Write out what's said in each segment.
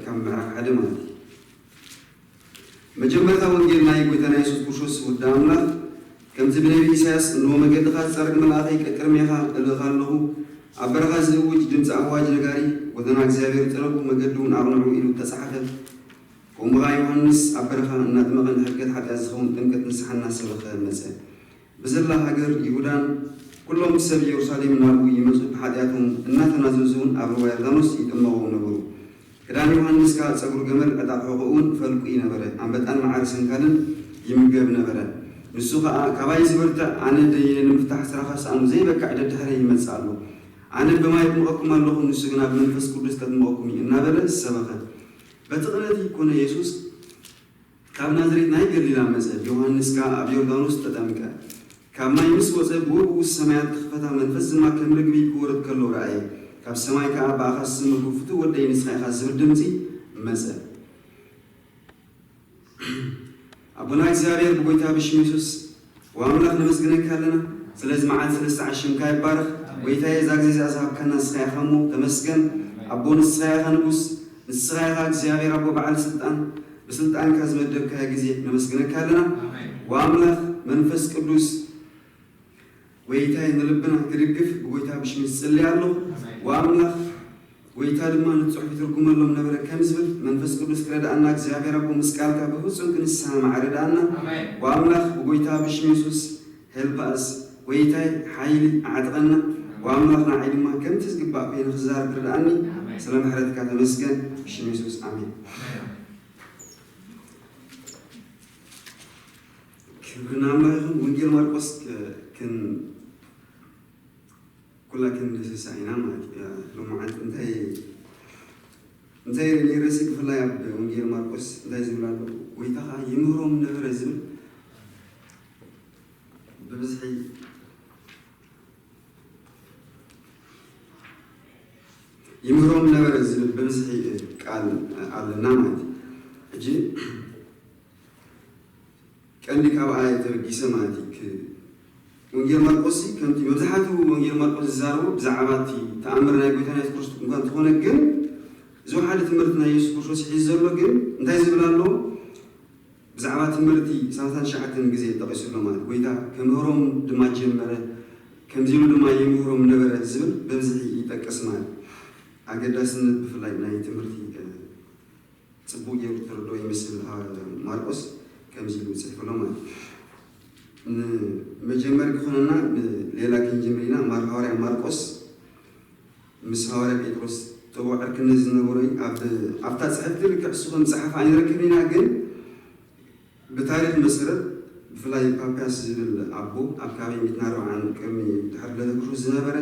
ካብ ምዕራፍ ሓደ ማለት እዩ። መጀመርታ ወንጌል ናይ ጎይታና የሱስ ክርስቶስ ወዲ ኣምላኽ፣ ከምቲ ብነቢ ኢሳያስ፣ "እንሆ መገድኻ ዝጸርግ መልኣኸይ ቀቅድሜኻ እልእኻ ኣለኹ፣ ኣብ በረኻ ዝእውጅ ድምጺ ኣዋጅ ነጋሪ፣ ጎደና እግዚኣብሔር ጥረጉ፣ መገዲ እውን ኣቕንዑ" ኢሉ እተጻሕፈ፣ ከምኡ ኸኣ ዮሃንስ ኣብ በረኻ እናጥመቐ ንሕድገት ሓጢኣት ዝኸውን ጥምቀት ንስሓ እናሰበኸ መጸ። ብዘላ ሃገር ይሁዳን ኩሎም ሰብ ኢየሩሳሌም ናብኡ ይመጹ፣ ብሓጢኣቶም እናተናዘዙ እውን ኣብ ሩባ ዮርዳኖስ ይጥመቑ ነበሩ። ክዳን ዮሃንስ ከኣ ጸጉሪ ገመል፣ ዕጣቕ ሕቖኡ እውን ፈልቁ ነበረ፣ ኣንበጣን መዓር ሰንካልን ይምገብ ነበረ። ንሱ ኸኣ፣ "ካባይ ዝብርትዕ፣ ኣነ ደየ ንምፍታሕ ስራኻ ሰኣኑ ዘይበቅዕ ደድሕረይ ይመጽእ ኣሎ። ኣነ ብማይ የጥምቐኩም ኣለኹ፣ ንሱ ግና ብመንፈስ ቅዱስ ከጥምቐኩም እዩ" እናበለ ሰበኸ። በቲ ቅነቲ ኮነ የሱስ ካብ ናዝሬት ናይ ገሊላ መጸ፣ ዮሃንስ ከኣ ኣብ ዮርዳኖስ ተጠምቀ። ካብ ማይ ምስ ወጸ፣ ብኡ ብኡ ሰማያት ክኽፈታ፣ መንፈስ ድማ ከም ርግቢ ክወርድ ከሎ ረኣየ። ካብ ሰማይ ከኣ፣ "ብኣኻ ዝሰመርኩ ፍቱው ወደይ ንስኻ ኢኻ" ዝብል ድምጺ መጸ። ኣቦና እግዚኣብሔር ብጎይታ ብሽም የሱስ፣ ወኣምላኽ ነመስግነካ ኣለና። ስለዚ መዓልቲ ንስዓ ሽምካ ይባረኽ። ጎይታዬ፣ እዛ ግዜ እዚኣ ዝሃብካና ንስኻ ኢኻ እሞ ተመስገን። ኣቦ ንስኻ ኢኻ ንጉስ፣ ንስኻ ኢኻ እግዚኣብሔር ኣቦ በዓል ስልጣን። ብስልጣንካ ዝመደብካዮ ግዜ ነመስግነካ ኣለና። ኣሜን። ወኣምላኽ መንፈስ ቅዱስ ጎይታይ ንልብና ክድግፍ ብጎይታ ብሽም ዝጽልይ ኣለኹ። ኣሜን። ወኣምላኽ ጎይታ ድማ ንጽሑፍ ይትርጉመሎም ነበረ ከም ዝብል መንፈስ ቅዱስ ክረድኣና እግዚኣብሔር ኣቦ ምስ ቃልካ ብፍጹም ክንሰማማዕ ርድኣና። ኣሜን። ወኣምላኽ ብጎይታ ብሽም የሱስ help us፣ ጎይታይ ሓይሊ ኣዕጥቀና። ወኣምላኽ ንዓይ ድማ ከምቲ ዝግባእ ኮይነ ክዛረብ ርድኣኒ። ኣሜን። ስለ ምሕረትካ ተመስገን። ብሽም የሱስ ኣሜን። ኣሜን። ክብሪ ንኣምላኽ ይኹን። ወንጌል ማርቆስ ክ-፣ ክን-፣ ኩላ ክንድስሳ ኢና ማለት እዩ። ሎማዓንቲ እንታይ፣ እንታይ ርኤ ነይረ ሲ፣ ብፍላይ ኣብ ወንጌል ማርቆስ እንታይ ዝብል ኣሎ? ጎይታ ኸዓ ይምህሮም ነበረ ዝብል ብብዝሒ ይምህሮም ነበረ ዝብል ብብዝሒ ቃል ኣለና ማለት እዩ። ሕጂ ቀንዲ ካብኣ እየ ተበጊሰ ማለት እዩ። ክ-፣ ወንጌል ማርቆስ ሲ ከምቲ መብዛሕትኡ ወንጌል ማርቆስ ዝዛረቦ ብዛዕባ እቲ ተኣምር ናይ ጎይታና የሱስ ክርስቶስ እኳ እንተኾነ፣ ግን እዚ ሓደ ትምህርቲ ናይ የሱስ ክርስቶስ ይሕዝ ዘሎ ግን እንታይ ዝብል ኣሎ? ብዛዕባ ትምህርቲ ሰላሳን ትሽዓተን ግዜ ጠቒሱ ኣሎ ማለት ጎይታ ከምህሮም ድማ ጀመረ፣ ከምዚ ኢሉ ድማ ይምህሮም ነበረ ዝብል በብዝሒ ይጠቅስ ማለት። ኣገዳስነት ብፍላይ ናይ ትምህርቲ፣ እ፣ ጽቡቕ ገይሩ ተረድኦ ይመስል፣ እ፣ ማርቆስ ከምዚ ኢሉ ጽሒፉ ኣሎ ማለት። ንመጀመሪ ክኾነና ንሌላ ክንጅምር ኢና። ማር-፣ ሃዋርያ ማርቆስ ምስ ሃዋርያ ጴጥሮስ ጥቡቕ ዕርክነት ዝነበሮ እዩ። ኣብ-፣ ኣብታ ጽሕፍቲ ልክዕ እሱ ከም ዝጸሓፈ ኣይንረክብን ኢና፣ ግን ብታሪኽ መሰረት ብፍላይ ፓፒያስ ዝብል ኣቦ ኣብ ከባቢ ሚእትን ኣርባዓን ቅድሚ ድሕሪ ልደተ ክርስቶስ ዝነበረ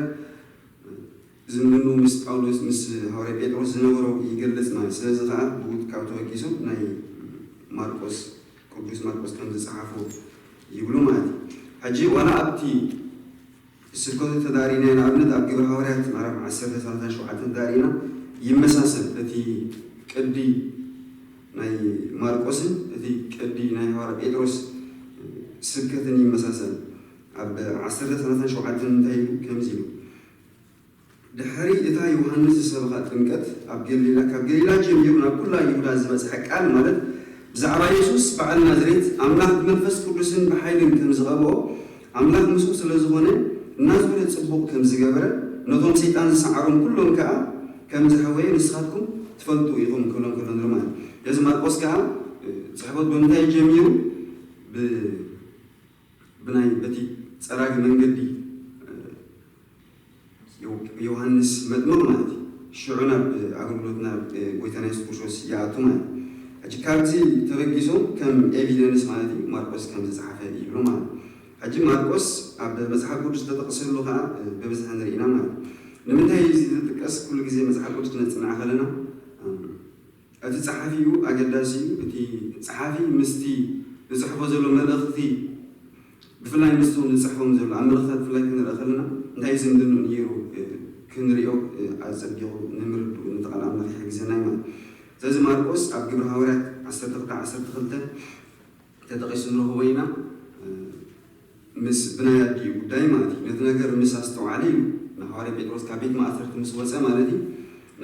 ዝምድንኡ ምስ ጳውሎስ ምስ ሃዋርያ ጴጥሮስ ዝነበሮ ይገልጽ ማለት። ስለዚ ከኣ ብኡ ካብ ተበጊሶም ናይ ማርቆስ፣ ቅዱስ ማርቆስ ከም ዝጸሓፎ ይብሉ ማለት እዩ። ሕጂ ዋላ ኣብቲ ስብከቱ ተዳሪና ኢና። ንኣብነት ኣብ ግብረ ሃዋርያት ምዕራፍ ዓሰርተ ሰላሳ ሸውዓተ ተዳሪና ይመሳሰል። እቲ ቅዲ ናይ ማርቆስን እቲ ቅዲ ናይ ሃዋርያ ጴጥሮስ ስብከትን ይመሳሰል። ኣብ ዓሰርተ ሰላሳ ሸውዓተ እንታይ ኢሉ? ከምዚ ኢሉ፣ ድሕሪ እታ ዮሃንስ ዝሰበኻ ጥምቀት ኣብ ገሊላ፣ ካብ ገሊላ ጀሚሩ ናብ ኩላ ይሁዳ ዝበጽሐ ቃል ማለት ብዛዕባ የሱስ በዓል ናዝሬት፣ ኣምላኽ ብመንፈስ ቅዱስን ብሓይልን ከም ዝቐብኦ፣ ኣምላኽ ምስኡ ስለ ዝኾነ፣ እናዞረ ጽቡቕ ከም ዝገበረ፣ ነቶም ሰይጣን ዝሰዓሮም ኩሎም ከኣ ከም ዘሕወየ ንስኻትኩም ትፈልጡ ኢኹም ክብሎም ከሎ ንርኢ ማለት እዩ። ስለዚ ማርቆስ ከኣ፣ እ፣ ጽሕፈት ብምንታይ ጀሚሩ? ብ-፣ ብናይ በቲ ጸራጊ መንገዲ፣ እ፣ ዮ-፣ ዮሃንስ መጥምቕ ማለት እዩ። ሽዑ ናብ ኣገልግሎት ናብ፣ እ፣ ጎይታና የሱስ ክርስቶስ ይኣቱ ማለት እዩ። ሕጂ ካብዚ ተበጊሶም ከም ኤቪደንስ ማለት እዩ ማርቆስ ከም ዝጸሓፈ ይብሉ ማለት እዩ። ሕጂ ማርቆስ ኣብ መጽሓፍ ቅዱስ ዝተጠቕሰሉ ከኣ፣ እ፣ ብብዝሒ ንርኢ ኢና ማለት እዩ። ንምንታይ እዚ ዝጥቀስ? ኩሉ ግዜ መጽሓፍ ቅዱስ ክነጽንዕ ከለና፣ እ፣ እቲ ጸሓፊኡ ኣገዳሲ እዩ። እቲ ጸሓፊ ምስቲ ዝጽሕፎ ዘሎ መልእኽቲ፣ ብፍላይ ምስቶም ዝጽሕፎም ዘሎ ኣብ መልእኽታት ብፍላይ ክንርኢ ከለና፣ እንታይ ዝምድንኡ ነይሩ፣ እ፣ ክንሪኦ፣ እ፣ ኣጸቢቑ ንምርድኡ ነቲ ቃል ኣምላኽ ይሕግዘና እዩ ማለት። ስለዚ ማርቆስ ኣብ ግብሪ ሃዋርያት ዓሰርተ ክልተ ዓሰርተ ክልተ ተጠቒሱ ንረኽቦ ኢና። እ፣ ምስ ብናይ ኣዲኡ ጉዳይ ማለት እዩ። ነቲ ነገር ምስ ኣስተውዓለ እዩ ንሃዋርያ ጴጥሮስ ካብ ቤት ማእሰርቲ ምስ ወጸ ማለት እዩ።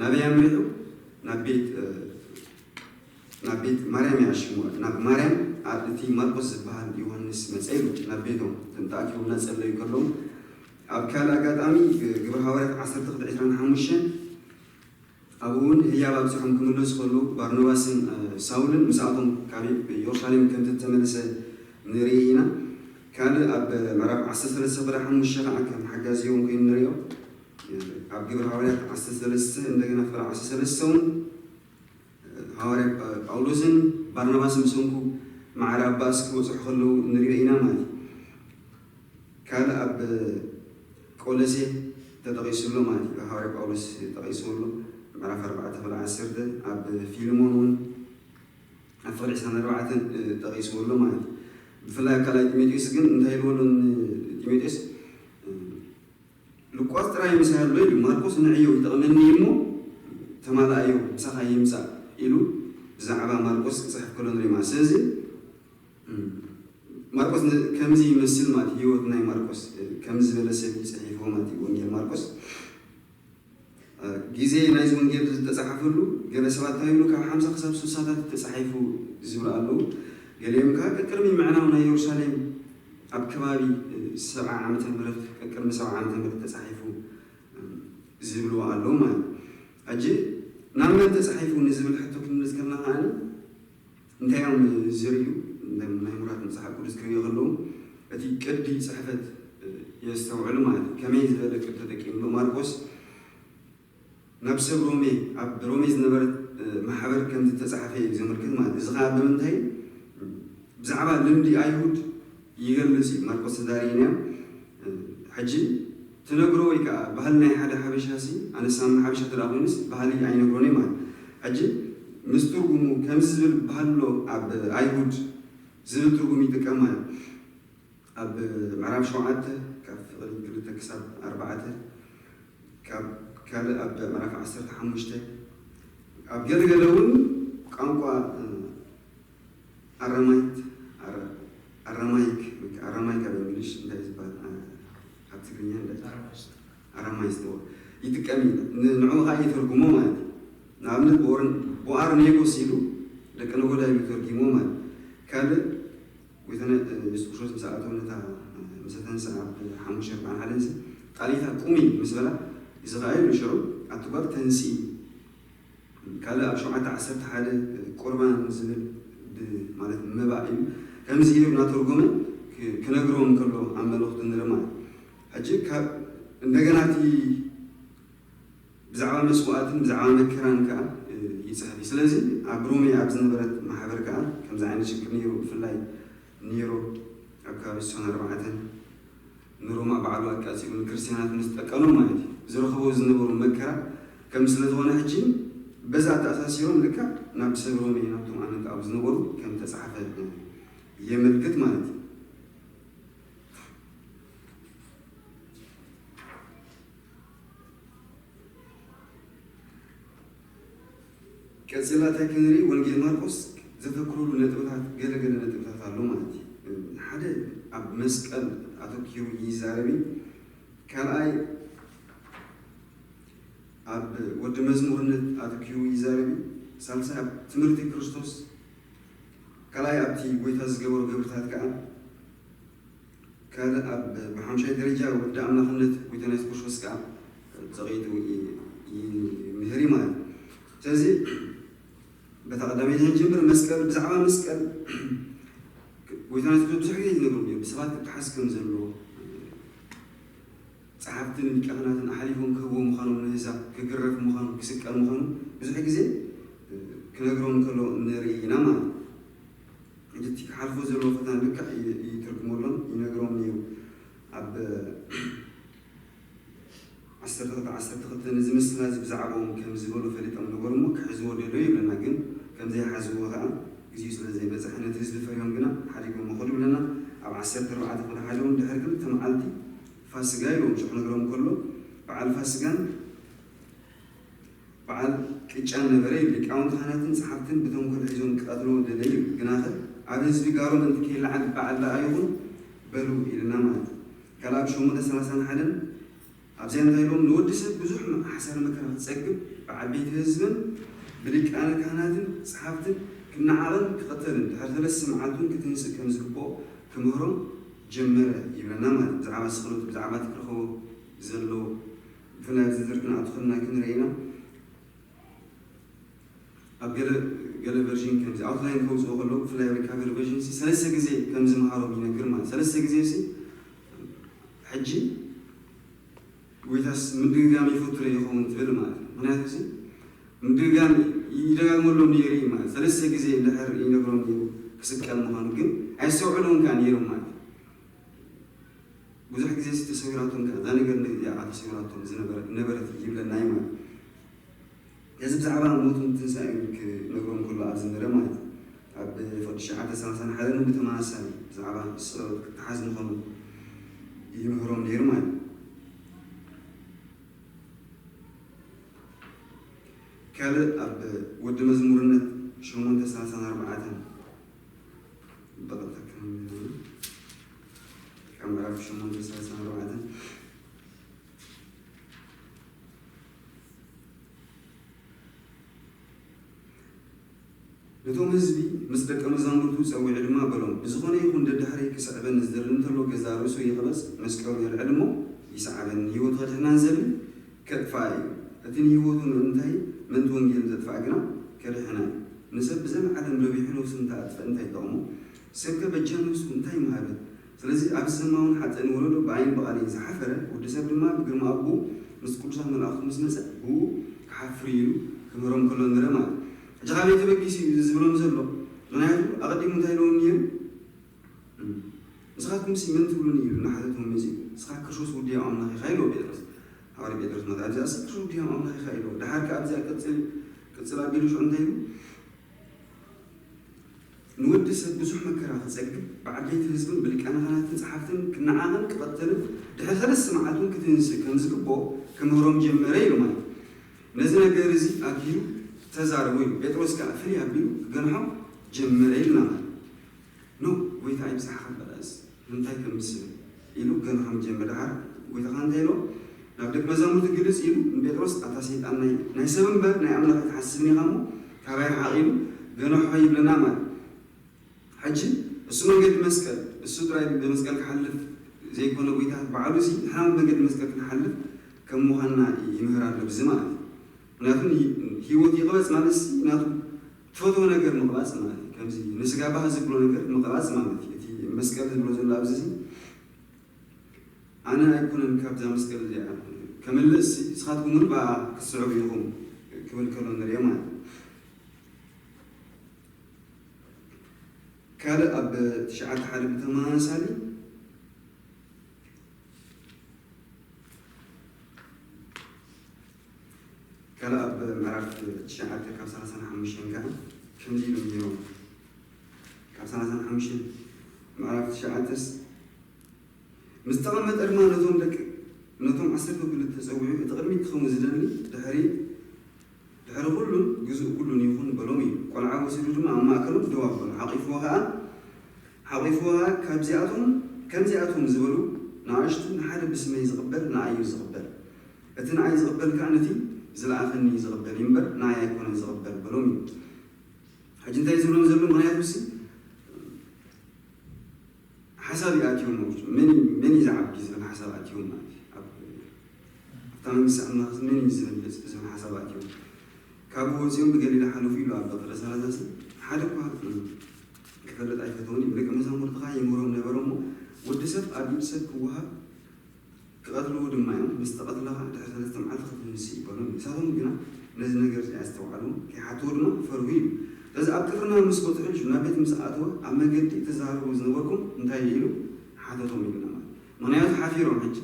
ናበይ ኣምሪሑ? ናብ ቤት ናብ ቤት ማርያም ይኣሽሙ ናብ ማርያም ኣብ እቲ ማርቆስ ዝበሃል ዮሃንስ መጸ ኢሉ ናብ ቤቶም እቶም ተኣኪቦም እናጸለዩ ከለዉ ኣብ ካልእ ኣጋጣሚ ግብረ ሃዋርያት ዓሰርተ ክልተ ዕስራን ሓሙሽተን ኣብኡ እውን ህያብ ኣብዚሖም ክምለሱ ከለዉ ባርናባስን ሳውልን ምስኣቶም ካብ ኢየሩሳሌም ከምቲ ተመልሰ ንርኢ ኢና። ካልእ ኣብ ምዕራፍ ዓሰርተ ሰለስተ ፍረ ሓሙሽተ ከዓ ከም ሓጋዚ እውን ኮይኑ ንሪኦ። ኣብ ግብረ ሃዋርያት ዓሰርተ ሰለስተ እንደገና ፍረ ዓሰርተ ሰለስተ እውን ሃዋርያ ጳውሎስን ባርናባስን ብሰንኩ ማዕረ ኣብ ባእሲ ክበፅሑ ከለዉ ንሪኦ ኢና ማለት እዩ። ካልእ ኣብ ቆለሴ ተጠቒሱ ኣሎ ማለት እዩ። ሃዋርያ ጳውሎስ ተጠቒስዎ ኣሎ ምዕራፍ ኣርባዕተ ፍረ ዓሰርተ ኣብ ፊልሞን እውን ኣብ ፍቕሪ ዕስራን ኣርባዕተን ጠቒስዎ ኣሎ ማለት እዩ። ብፍላይ ኣብ ካልኣይ ጢሞቴዎስ ግን እንታይ ኢልዎ ኣሎ ንጢሞቴዎስ? ሉቃስ ጥራይ ምሳይ ኣሎ ኢሉ ማርቆስ ንዕዮ ይጠቕመኒ እሞ ተማላኣዮ ምሳኻ ይምፃእ ኢሉ ብዛዕባ ማርቆስ ክፅሕፍ ከሎ ንሪማ ስለዚ ማርቆስ ከምዚ ይመስል ማለት ህይወት ናይ ማርቆስ ከምዚ ዝበለ ሰብ ይፅሒፍዎ ማለት እዩ ወንጌል ማርቆስ ግዜ ናይዚ ወንጌል ዝተፃሓፈሉ ገለ ሰባት እንታይ ይብሉ ካብ ሓምሳ ክሳብ ስሳታት ተፃሒፉ ዝብሉ ኣለዉ ገሊኦም ከዓ ቅድሚ ምዕናው ናይ የሩሳሌም ኣብ ከባቢ ሰብዓ ዓመተ ምህረት ቅድሚ ሰብዓ ዓመተ ምህረት ተፃሒፉ ዝብልዎ ኣለዉ ማለት ሕጂ ናብ መን ተፃሒፉ ንዝብል ሕቶ ክንምልስ ከለና ከዓ እንታይ እዮም ዝርእዩ ናይ ሙራት መፅሓፍ ቅዱስ ክርእዩ ከለዉ እቲ ቅዲ ፅሕፈት የስተውዕሉ ማለት እዩ ከመይ ዝበለ ቅዲ ተጠቂምሉ ማርቆስ ናብ ሰብ ሮሜ ኣብ ሮሜ ዝነበረት ማሕበር ከም ዝተፃሓፈ እዩ ዘመልክት ማለት እዚ ከዓ ብምንታይ ብዛዕባ ልምዲ ኣይሁድ ይገልፅ እዩ ማርቆስ ተዛሪእና ሕጂ ትነግሮ ወይ ከዓ ባህሊ ናይ ሓደ ሓበሻ ሲ ኣነሳሚ ሓበሻ ተዳ ኮይኑስ ባህሊ ኣይነግሮን እዩ ማለት ሕጂ ምስ ትርጉሙ ከምዚ ዝብል ባህሎ ኣብ ኣይሁድ ዝብል ትርጉም ይጥቀም ማለት ኣብ ምዕራፍ ሸውዓተ ካብ ፍቕሪ ክልተ ክሳብ ኣርባዕተ ካብ ካልእ ኣብ ምዕራፍ ዓሰርተ ሓሙሽተ ኣብ ገለገለ እውን ቋንቋ ኣረማይት ኣረማይክ ኣረማይክ ኣብ እንግሊሽ እንታይ ዝበሃል ኣብ ትግርኛ ኣረማይስ ይጥቀም እዩ ንዕኡ ከዓ ይተርጉሞ ማለት እዩ ንኣብነት ቦኣር ኔጎስ ኢሉ ደቂ ነጎዳ ኢሉ ተርጊሞ ማለት ካልእ ጎይታና የሱስ ክርስቶስ ምስ ኣተወ ነታ ምስ ተንስኣ ኣብ ሓሙሽተ ኣርባዕን ሓደን ጣሊታ ቁሚ ምስ በላ እዚ ከዓ ኢሉ ሽዑ ኣቲ ጓል ተንስኢ ካልእ ኣብ ሸውዓተ ዓሰርተ ሓደ ቁርባን ዝብል ማለት መባእ እዩ ከምዚ ኢሉ እናተርጎመ ክነግሮም ከሎ ኣብ መልእኽቱ ንርኢ ማለት ሕጂ ካብ እንደገና እቲ ብዛዕባ መስዋእትን ብዛዕባ መከራን ከዓ ይፅሕፍ እዩ ስለዚ ኣብ ሮሜ ኣብ ዝነበረት ማሕበር ከዓ ከምዚ ዓይነት ሽግር ነይሩ ብፍላይ ኔሮ ኣብ ከባቢ ስሳን ኣርባዕተን ንሮማ ባዕሉ ኣቃፂሉ ንክርስትያናት ምስ ጠቀኖም ማለት እዩ ዝረኸቦ ዝነበሩ መከራ ከም ስለ ዝኾነ ሕጂ በዛ ተኣሳሲሮም ልካ ናብ ሰብ ሮሜ ናብቶም ኣመንት ኣብ ዝነበሩ ከም ተፃሓፈ የመልክት ማለት እዩ ቀፂላ እንታይ ክንርኢ ወንጌል ማርቆስ ዘተክረሉ ነጥብታት ገለገለ ነጥብታት ኣሎ ማለት እዩ ሓደ ኣብ መስቀል ኣተኪሩ ይዛረብ ካልኣይ ኣብ ወዲ መዝሙርነት ኣተኪሩ ይዛረብ ሳልሳይ ኣብ ትምህርቲ ክርስቶስ ካልኣይ ኣብቲ ጎይታ ዝገበሩ ግብርታት ከዓ ካልእ ኣብ ብሓምሻይ ደረጃ ወዲ ኣምላኽነት ጎይታና የሱስ ክርስቶስ ከዓ ዘቐይዱ ይምህር እዩ ማለት እዩ ስለዚ በታ ቀዳመይቲ ክንጅምር መስቀል ብዛዕባ መስቀል ጎይታና የሱስ ብዙሕ ግዜ ዝነግሩ እዮም ብሰባት ክተሓዝ ከም ዘለዎ ጸሓፍትን ሊቃናትን ኣሕሊፎም ክህብዎ ምዃኖም ንህዛብ ክግረፍ ምዃኑ ክስቀል ምዃኑ ብዙሕ ግዜ ክነግሮም ከሎ ንርኢ ኢና ማለት እዩ ሕጂ እቲ ክሓልፎ ዘለዎ ፈተና ልክዕ ይትርጉመሎም ይነግሮም እዩ ኣብ ዓሰርተ ክልተ ዓሰርተ ክልተ ነዚ ምስላ እዚ ብዛዕባኦም ከም ዝበሉ ፈሊጦም ነበሩ እሞ ክሕዝዎ ደለዩ ይብለና ግን ከም ዘይሓዝዎ ከዓ ግዜኡ ስለ ዘይበፅሐ ነቲ ህዝቢ ፈርዮም ግና ሓዲጎም መኸዱ ይብለና ኣብ ዓሰርተ ኣርባዕተ ክፍሊ ሓደ እውን ድሕሪ ክልተ መዓልቲ ፋስጋ ኢሎም ሽዑ ክነግሮም ከሎ በዓል ፋስጋን በዓል ቅጫን ነበረ እዩ። ሊቃውንቲ ካህናትን ጸሓፍትን ብተንኮል ሒዞም ክቐትልዎ ደለዩ። ግናኸ ኣብ ህዝቢ ጋሮም እንተ ከይለዓል በዓል ደኣ ይኹን በሉ ኢልና ማለት እዩ። ካልኣብ ሸሞንተ ሰላሳን ሓደን ኣብዚኣ እንታይ ኢሎም ንወዲ ሰብ ብዙሕ ሓሳር መከራ ክጸግብ ብዓበይቲ ህዝብን ብሊቃነ ካህናትን ጸሓፍትን ክነዓቕን ክቐተልን ድሕሪ ሰለስተ መዓልቲ እውን ክትንስእ ከም ዝግብኦ ክምህሮም ጀመረ ይብለና። ማለት ብዛዕባ ስቕለቱ፣ ብዛዕባ እቲ ክረኽቦ ዘለዎ፣ ብፍላይ ኣብዚ ዝርዝር ክንኣቱ ከለና ክንርኢ ኢና። ኣብ ገለ ገለ ቨርዥን ከምዚ ኣውትላይን ከውፅኦ ከሎ፣ ብፍላይ ሪካቨሪ ቨርዥን ሲ ሰለስተ ግዜ ከም ዝመሃሮም ይነግር። ማለት ሰለስተ ግዜ ሲ ሕጂ ጎይታስ ምድግጋም ይፈቱ ዶ ይኸውን ትብል ማለት እዩ። ምክንያቱ ሲ ምድግጋም ይደጋግመሎም ነይሩ እዩ። ማለት ሰለስተ ግዜ እንድሕር ይነግሮም ነይሩ ክስቀል ምዃኑ፣ ግን ኣይስተውዕሉን ከኣ ነይሮም ማለት እዩ። ብዙሕ ግዜ ሲ ተሰዊራቶም ከኣ እዛ ነገር እዚኣ ተሰዊራቶም ዝነበረት ነበረት ይብለና እዩ ማለት እዩ። እዚ ብዛዕባ ሞቱን ትንሳኤኡን ክነግሮም ከሎ ኣብዚ ንርኢ ማለት እዩ። ኣብ ፍቕዲ ትሽዓተ ሰላሳን ሓደን ብተመሳሳሊ ብዛዕባ ስቕለቱ ክተሓዝ ምዃኑ ይምህሮም ነይሩ ማለት እዩ። ካልእ ኣብ ወዲ መዝሙርነት ሸሞንተ ሰላሳን ኣርባዕተን ብቐጥታ ከም ከም ምዕራፍ ሸሞንተ ሰላሳን ኣርባዕተን ነቶም ህዝቢ ምስ ደቀ መዛሙርቱ ጸዊዑ ድማ በሎም፣ ብዝኾነ ይኹን ደድሕረይ ክስዕበኒ ዝደሊ እንተሎ፣ ገዛእ ርእሱ ይቕበጽ፣ መስቀሉ የልዕል እሞ ይስዓበኒ። ህይወቱ ከድሕና ዝደሊ ከጥፍኣ እዩ። እቲ ንህይወቱ ምእንታይ ምእንቲ ወንጌል ዘጥፍኣ ግና ከድሕና እዩ። ንሰብ ብዘለዓለም ረቢሑ ነፍሱ እንተኣጥፍእ እንታይ ይጠቕሞ? ሰብከ በጃ ነፍሱ እንታይ ምሃበ? ስለዚ ኣብዚ ዘማውን ሓጥእን ወለዶ ብኣይን ብቓልን ዝሓፈረ፣ ወዲ ሰብ ድማ ብግርማ ኣቦኡ ምስ ቅዱሳት መላእኽቱ ምስ መጸ ብኡ ክሓፍር እዩ ኢሉ ክምህሮም ከሎ ንርኢ ማለት እዩ። ሕጂ ካበይ ተበጊሱ እዩ እዚ ዝብሎም ዘሎ? ምኽንያቱ ኣቐዲሙ እንታይ ኢልዎም ነይሩ? "ንስኻትኩም ሲ መን ትብሉኒ?" ኢሉ እናሓተቶም መጺኡ፣ "ንስኻ ክርስቶስ ወዲ ኣምላኽ ኢኻ" ኢልዎ ጴጥሮስ። ሃዋርያ ጴጥሮስ ማለት ኣብዚኣ ሲ "ክርስቶስ ወዲ ኣምላኽ ኢኻ" ኢልዎ። ደሓር ከኣ ኣብዚኣ ቅጽል ቅጽል ኣቢሉ ሽዑ እንታይ ኢሉ? ንወዲ ሰብ ብዙሕ መከራ ክጸግብ፣ ብዓበይቲ ህዝብን ብሊቃነ ካህናትን ጸሓፍትን ክነዓቕን ክቐተልን፣ ድሕሪ ሰለስተ መዓልቲ እውን ክትንስእ ከም ዝግብኦ ክምህሮም ጀመረ ኢሉ ማለት እዩ። ነዚ ነገር እዚ ኣድሂቡ ተዛረቦ ኢሉ። ጴጥሮስ ከኣ ፍልይ ኣቢሉ ክገንሖ ጀመረ ኢልና ማለት እዩ። ኖ፣ ጎይታ ኣይብጻሕኻ በላስ። ንምንታይ ከም ዝስእን ኢሉ ክገንሖም ጀመረ። ደሓር ጎይታ ኸኣ እንታይ ኢልዎ? ናብ ደቂ መዛሙርቲ ግልጽ ኢሉ ንጴጥሮስ፣ "ኣታ ሰይጣን፣ ናይ፣ ናይ ሰብ እምበር ናይ ኣምላኽ ኣይትሓስብን ኢኻ እሞ ካባይ ርሓቕ" ኢሉ ገንሖ ይብለና ማለት እዩ። ሕጂ እሱ መንገዲ መስቀል፣ እሱ ጥራይ ብመስቀል ክሓልፍ ዘይኮነ ጎይታ ባዕሉ እዚ ንሕና እውን መንገዲ መስቀል ክንሓልፍ ከም ምዃንና ይምህር ኣሎ ብዚ ማለት እዩ። ምክንያቱ ሂ-፣ ህይወት ይቕበጽ ማለት ሲ ናቱ ትፈትዎ ነገር ምቕባጽ ማለት እዩ። ከምዚ ንስጋ ባህ ዝብሎ ነገር ምቕባጽ ማለት እዩ። እቲ መስቀል ዝብሎ ዘሎ ኣብዚ ሲ ኣነ ኣይኮነን ካብዛ መስቀል እዚኣ ከመልእሲ፣ ንስኻትኩም እውን ብኣ ክትስዕቡ ኢኹም ክብል ከሎ ንሪኦ ማለት እዩ። ካልእ ኣብ ትሽዓተ ሓደ ብተመሳሳሊ፣ ካልእ ኣብ ምዕራፍ ትሽዓተ ካብ ሰላሳን ሓሙሽተን ከዓ ከምዚ ኢሎም ነይሮም። ካብ ሰላሳን ሓሙሽተን ምዕራፍ ትሽዓተስ ምስ ተቐመጠ ድማ ነቶም ደቂ፣ ነቶም ዓሰርተ ክልተ ጸዊዑ፣ እቲ ቅድሚት ክኸውን ዝደሊ ድሕሪ፣ ድሕሪ ኩሉን ግዙእ ኩሉን ይኹን በሎም እዩ። ቆልዓ ወሲዱ ድማ ኣብ ማእከሎም ደው ኣበሎ። ሓቂፍዎ ኸኣ፣ ሓቂፍዎ ኸኣ ካብዚኣቶም፣ ከምዚኣቶም ዝበሉ ንኣሽቱ ንሓደ ብስመይ ዝቕበል ንኣይ እዩ ዝቕበል። እቲ ንኣይ ዝቕበል ከኣ ነቲ ዝለኣኸኒ እዩ ዝቕበል እዩ እምበር ንኣይ ኣይኮነን ዝቕበል በሎም እዩ። ሕጂ እንታይ ዝብሎም ዘሎ ምኽንያቱ ሲ ሓሳብ ይኣትዮም ማለት እዩ። መን እዩ፣ መን እዩ ዝዓቢ ዝብል ሓሳብ ኣትዮም ማለት እዩ። ኣብ፣ ኣብታ መንግስቲ ኣምላኽ መን እዩ ዝበልጽ ዝብል ሓሳብ ኣትዮም። ካብኡ ወፂኦም ብገሊላ ሓለፉ ኢሉ ኣብ ቁፅሪ ሰላሳ ሓደ እኳ ክፈልጥ ኣይፈተውን እዩ። ደቂ መዛሙርቲ ከዓ ይምህሮም ነበረ እሞ ወዲ ሰብ ኣብ ኢድ ሰብ ክወሃብ ክቐትልዎ ድማ እዮም። ምስ ተቐትለ ኸዓ ድሕሪ ሰለስተ መዓልቲ ክትንስእ እዩ በሎም። ንሳቶም ግና ነዚ ነገር እዚ ኣየስተውዓልዎን፣ ከይሓትዎ ድማ ፈርሁ እዩ። ስለዚ ኣብ ቅፍርናሆም ምስ በጽሑ፣ ናብ ቤት ምስ ኣተወ፣ ኣብ መገዲ ተዛረቡ ዝነበርኩም እንታይ እዩ ኢሉ ሓተቶም ይብለና ማለት እዩ። ምኽንያቱ ሓፊሮም ሕጂ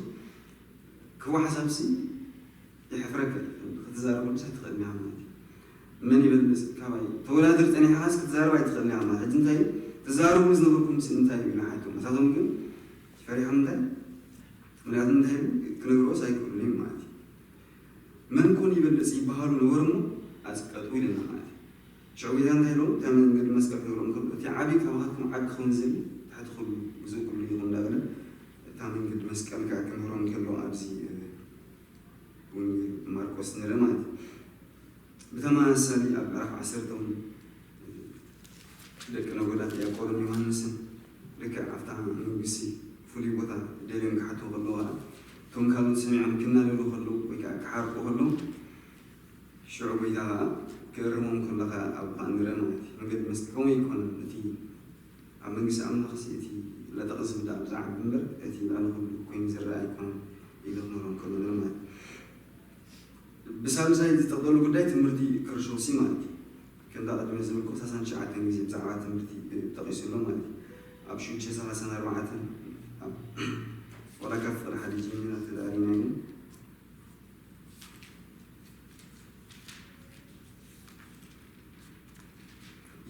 ክዋ ሓሳብሲ የሕፍረካ እዩ። ክትዛረበሉስ ኣይትኽእልን ኢኻ ማለት እዩ። መን ይበልጽ ካባይ ተወዳድር ጸኒሕኻስ ክትዛረብ ኣይትኽእልን ኢኻ ማለት። ሕጂ እንታይ እዩ? ትዛረቡ ዝነበርኩም ሲ እንታይ እዩ ኢሉ ሓቶም። ንሳቶም ግን ፈሪሖም እንታይ? ምኽንያቱ እንታይ እዩ? ክነግርዎስ ኣይክእሉን እዮም ማለት እዩ። መን ኮን ይበልጽ ይበሃሉ ነበሩ እሞ ኣጽቀጡ ኢልና ማለት እዩ። ሽዑ ጌታ እንታይ ኢሎም? እታ መንገዲ መስቀል ክነግሮም ከሎ፣ እቲ ዓቢ ካባኻትኩም ዓቢ ክኸውን ዝደሊ ታሕቲ ኩሉ፣ ግዙእ ኩሉ ይኹን እንዳበለ፣ እታ መንገዲ መስቀል ከኣ ክምህሮም ከሎ ኣብዚ፣ እ፣ ወንጌል ማርቆስ ንርኢ ማለት እዩ። ብተመሳሳሊ ኣብ ምዕራፍ ዓሰርተ እውን ደቂ ነጎዳ ያዕቆብን ዮሃንስን ልክዕ ኣብታ መንግስቲ ፍሉይ ቦታ ደልዮም ክሓትዎ ከለዉ ኸዓ እቶም ካልኦት ሰሚዖም ክናደዱ ከለዉ ወይ ከዓ ክሓርቁ ከለዉ ሽዑ ጎይታ ኸዓ ክእርሞም ከሎ ኸዓ ኣብኡ ኸዓ ንርኢ ማለት እዩ። መንገዲ መስቀል ከምኡ ኣይኮነን። እቲ ኣብ መንግስቲ ኣምላኽ ሲ እቲ ለጠቕ ዝብል ኣብ ዝዓቢ እምበር እቲ ልዕሊ ኩሉ ኮይኑ ዝረአ ኣይኮነን ኢሉ ክምህሮም ከሎ ንርኢ ማለት እዩ። ብሳልሳይ ዝጠቕጠሉ ጉዳይ ትምህርቲ ክርስቶስ እዩ ማለት እዩ። ከምዛ ቅድሚ ዝብል እኮ ሰላሳን ትሽዓተን ግዜ ብዛዕባ ትምህርቲ ጠቒሱ ኣሎ ማለት እዩ። ኣብ ሽዱሽተ ሰላሳን ኣርባዕተን ኣብ ዋላ ካብ ፍቕሪ ሓደ ጀሚርና ተዳሪና ግን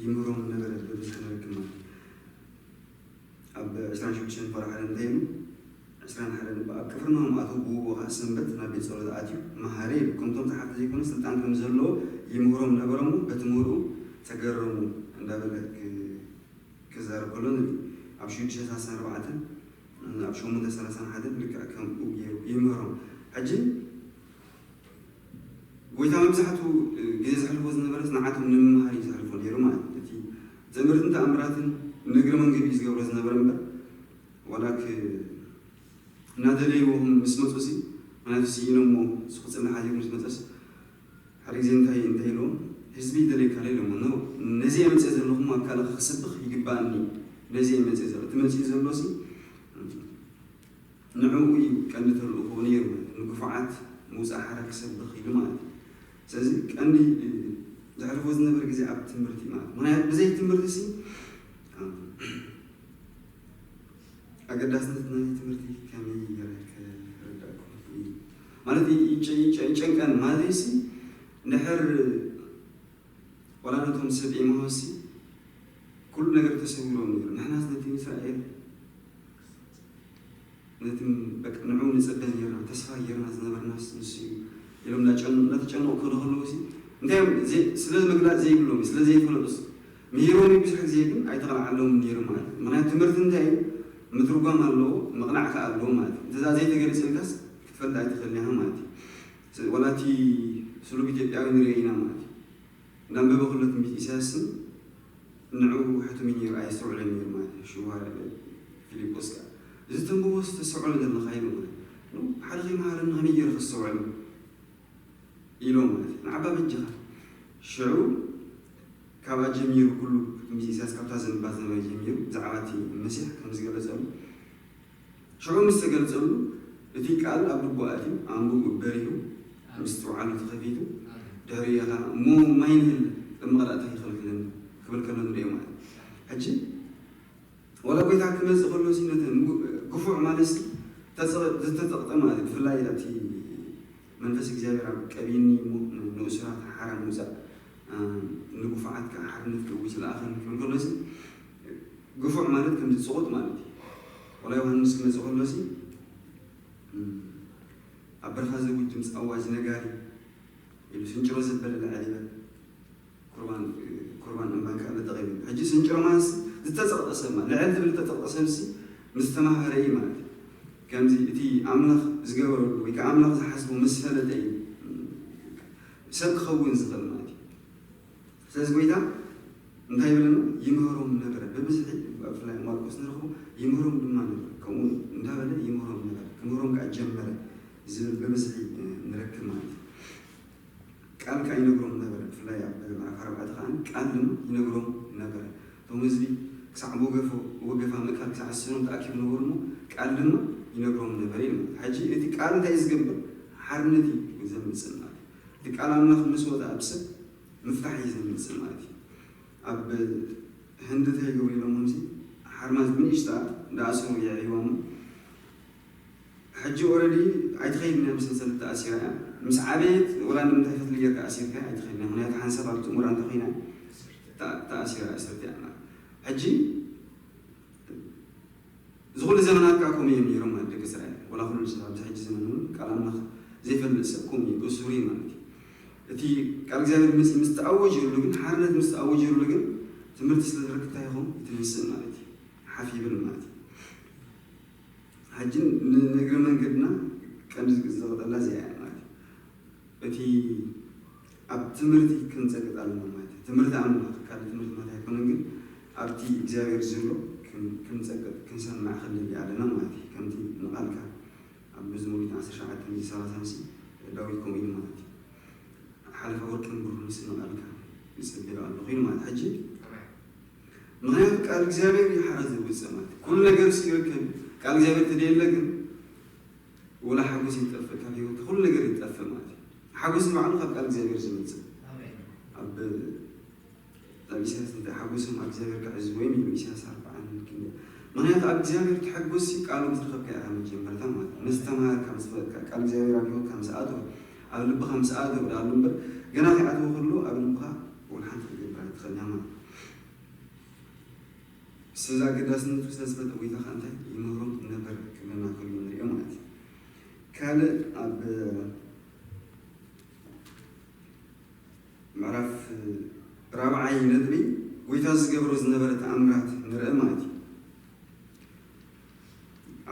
ይምህሮም ነበረ ብብዝሒ ንረክብ ማለት እዩ። ኣብ ዕስራን ሽዱሽተን ፈረሓ እንታይ ኢሉ ዕስራን ሓደን እባ ኣብ ቅፍርናሆም ኣትዉ፣ ብኡ ከዓ ሰንበት ናብ ቤት ጸሎት ኣትዩ መሃረ ኢሉ። ከምቶም ዝሓፍተ ዘይኮነ ስልጣን ከም ዘለዎ ይምህሮም ነበረ እሞ በቲ ምህርኡ ተገረሙ እንዳበለ ክ- ክዛረብ ከሎ ንርኢ። ኣብ ሽዱሽተ ሰላሳን ኣርባዕተን ኣብ ሸሞንተ ሰላሳን ሓደን ልክዕ ከምኡ ገይሩ ይምህሮም። ሕጂ ጎይታ መብዛሕትኡ ግዜ ዘሕልፎ ዝነበረስ ንዓቶም ንምምሃር እዩ ዘሕልፎ ነይሩ ማለት እዩ። እቲ ትእምርትን ተኣምራትን ንእግረ መንገዱ እዩ ዝገብሮ ዝነበረ እምበር ዋላ ክ- እናደለይዎም ምስ መፁ ሲ ምክንያቱ ስኢኖሞ እሱ ክፅሊ ሓዲሩ ምስ መፀስ ሓደ ግዜ እንታይ እንታይ ኢልዎም ህዝቢ ይደለይካ ዶ ኢሎሞ ኖ ነዚ እየ መፅእ ዘለኹም ኣብ ካልእ ክስብኽ ይግባኣኒ ነዚ እየ መፅእ ዘሎ እቲ መፅኡ ዘሎ ሲ ንዕኡ እዩ ቀንዲ ተልእኾ ነይሩ ማለት እዩ። ንግፉዓት ምውፃእ ሓራ ክሰብኽ ኢሉ ማለት እዩ። ስለዚ ቀንዲ ዘሕልፎ ዝነበረ ግዜ ኣብ ትምህርቲ ማለት እዩ። ምክንያቱ ብዘይ ትምህርቲ ሲ ኣገዳስነት ናይ ትምህርቲ ከመይ ገይረ ክርዳእኩም ይኽእል ማለት ይጨንቀን ማለት ሲ እንድሕር ዋላ ነቶም ሰብ ኤማሆስ ሲ ኩሉ ነገር ተሰዊሮም ነይሩ ንሕናስ ነቲ እስራኤል ነቲ በቃ ንዑ ንፅበ ነርና ተስፋ ገርና ዝነበርናስ ንሱ እዩ ኢሎም እናተጨነቁ ክኸዱ ከለዉ ሲ እንታይ ስለ ምግላፅ ዘይብሎም ስለ ዘይፈለጡስ ምሂሮም ብዙሕ ግዜ ግን ኣይተቐልዓሎም ነይሩ ማለት እዩ። ምክንያቱ ትምህርቲ እንታይ እዩ ምትርጓም ኣለዎ መቕናዕ ከዓ ኣለዎ ማለት እዩ። እንተዛ ዘይተገሊፀልካስ ክትፈልጥ ኣይትኽእል ኢኻ ማለት እዩ። ወላ እቲ ስሉብ ኢትዮጵያዊ ንሪኦ ኢና ማለት እዩ። እናንበበ ከሎ ትንቢት ኢሳያስን ንዕኡ ሕቱም እዩ ነይሩ ኣየስተውዕለን ነይሩ ማለት እዩ። ሽዋ ፊልጶስ ከዓ እዚ ተንብቦ ዝተስተውዕሎ ዘለኻ ኢሉ ማለት ሓደ ከይመሃረኒ ከመይ ገይረ ከስተውዕሎ ኢሎም ማለት እዩ። ንዓባ በጃኻ ሽዑ ካብኣ ጀሚሩ ኩሉ ትንቢት ኢሳያስ ካብታ ዘንባ ዝነበረ ጀሚሩ ብዛዕባ እቲ መሲሕ ከም ዝገለጸሉ ሽዑ ምስ ተገልጸሉ እቲ ቃል ኣብ ልቡ ኣትዩ ኣእምርኡ በሪሁ ምስትውዓሉ ተኸፊቱ ድሕሪ ኢኻ እሞ ማይ ንህል ጥምቐ ዳኣ እንታይ ይኸልክለኒ ክብል ከሎ ንሪኦ ማለት ሕጂ ወላ ጎይታ ክመጽእ ከሎ ሲ ነቲ ግፉዕ ማለት ሲ ዝተጠቕጠ ማለት ብፍላይ ኣብቲ መንፈስ እግዚኣብሔር ኣብ ቀቢኒ ንእሱራት ሓራ ምውፃእ ንጉፉዓት ከዓ ሓርነት ክእውጅ ዝለኣኸኒ ክብል ከሎ ሲ ግፉዕ ማለት ከምዚ ፅቑጥ ማለት እዩ። ወላ ዮሃንስ ክመፅእ ከሎ ሲ ኣብ በረኻ ዘውጅ ድምፂ ኣዋጅ ነጋሪ ኢሉ ስንጭሮ ዘበለ ልዕል ይበል ቁርባን ቁርባን እምባን ከዓ ንጠቐም ሕጂ ስንጭሮ ማለት ዝተፀቕጠ ሰብ ማለት ልዕል ዝብል ዝተፀቕጠ ሰብ ሲ ምስ ተማሃረ እዩ ማለት እዩ። ከምዚ እቲ ኣምላኽ ዝገበረሉ ወይ ከዓ ኣምላኽ ዝሓስቦ ምስ ፈለጠ እዩ ሰብ ክኸውን ዝኽእል ማለት እዩ። ስለዚ ጎይታ እንታይ ይብለና? ይምህሮም ነበረ ብብዝሒ ብፍላይ ማርቆስ ንረኽቦ ይምህሮም ድማ ነበረ ከምኡ እንዳበለ ይምህሮም ነበረ ክምህሮም ከዓ ጀመረ ዝብል ብብዝሒ ንረክብ ማለት እዩ። ቃል ከዓ ይነግሮም ነበረ ብፍላይ ኣብ ምዕራፍ ኣርባዕተ ከዓ ቃል ድማ ይነግሮም ነበረ እቶም ህዝቢ ክሳዕ ወገፎ ወገፋ ምእካል ክሳዕ ዝስኖም ተኣኪቡ ነበሩ እሞ ቃል ድማ ይነግሮም ነበረ ኢሉ ማለት ሕጂ እቲ ቃል እንታይ እዩ ዝገብር ሓርነት እዩ ዘምፅእ ማለት እቲ ቃል ኣምላኽ ምስ ወፀ ኣብ ሰብ ምፍታሕ እዩ ዘምፅእ ማለት እዩ። ኣብ ህንዲ እንታይ ይገብሩ ኢሎሞም ሲ ሓርማዝ ብንእሽታ እንዳኣሰሩ የዕይዎም ሕጂ ኦረዲ ኣይትኸይድን እያ ብሰንሰለት ተኣሲራ እያ ምስ ዓበየት ወላ ንምንታይ ፈትሊ ጌርካ ኣሲርካ ኣይትኸይድን እያ ምክንያቱ ሓንሳብ ኣብ ጥሙራ እንተኮይና ተኣሲራ እያ ስርቲ እያ ሕጂ ዝኹሉ ዘመናት ከዓ ከምኡ እዮም ነይሮም ማለት ደቂ እስራኤል ወላ ኩሉ ሰብ ኣብዚ ሕጂ ዘመን እውን ቃል ኣምላኽ ዘይፈልጥ ሰብ ከምኡ እዩ እሱር እዩ ማለት እዩ። እቲ ቃል እግዚኣብሔር ምስ ምስ ተኣወጀሉ ግን ሓርነት ምስ ተኣወጀሉ ግን ትምህርቲ ስለ ዝረክብካ ይኹም ትንስእ ማለት እዩ ሓፍ ይብል ማለት እዩ። ሕጂ ንእግሪ መንገድና ቀንዲ ዝቕጠላ እዚኣ እያ ማለት እዩ። እቲ ኣብ ትምህርቲ ክንጸቅጥ ኣለና ማለት እዩ። ትምህርቲ ኣምላኽ ካልእ ትምህርቲ ማለት ኣይኮነን፣ ግን ኣብቲ እግዚኣብሔር ዘሎ ክን- ክንጸቅጥ ክንሰምዕ ክንደሊ ኣለና ማለት እዩ። ከምቲ ንቓልካ ኣብ መዝሙር ዓሰርተ ሸውዓተ ሰላሳ ሲ ዳዊት ከምኡ ኢሉ ማለት እዩ። ሓለፋ ወርቅን ብሩርን ንቃልካ ይጽበዮ ኣለኹ ኢሉ ማለት ሕጂ ምክንያቱ ቃል እግዚኣብሔር ይሓረ ዝውፅእ ማለት እዩ። ኩሉ ነገር ስ ይርከብ። ቃል እግዚኣብሔር ተደየለ ግን ወላ ሓጎስ ይጠፍእ ካብ ህይወት ኩሉ ነገር ይጠፍእ ማለት እዩ። ሓጎስ ንባዕሉ ካብ ቃል እግዚኣብሔር ዝመፅእ ኣብ ኣብ ኢሳያስ እንታይ ሓጎሶም ኣብ እግዚኣብሔር ክዕዝዎ እዮም ኢሉ ኢሳያስ ኣርባዓን ክንዲ። ምክንያቱ ኣብ እግዚኣብሔር ትሕጎስ ቃሉ ምስ ረኸብካ ኢኻ መጀመርታ ማለት እዩ። ምስ ተምሃርካ ምስ ፈለጥካ ቃል እግዚኣብሔር ኣብ ህይወትካ ምስ ኣተወ ኣብ ልብኻ ምስ ኣተወ ዳኣሉ እምበር ገና ከይኣተወ ከሎ ኣብ ልብኻ ወላ ሓንቲ ክትገብር ኣይትኽእልን ኢኻ ማለት እዩ። ስለዚ ኣገዳስነቱ ስለ ዝፈለጠ ጎይታ ከ እንታይ ይምህሮም ነበር ክብለና ከሎ ንሪኦ ማለት እዩ። ካልእ ኣብ ምዕራፍ ራብዓይ ነጥቢ ጎይታ ዝገብሮ ዝነበረ ተኣምራት ንርኢ ማለት እዩ።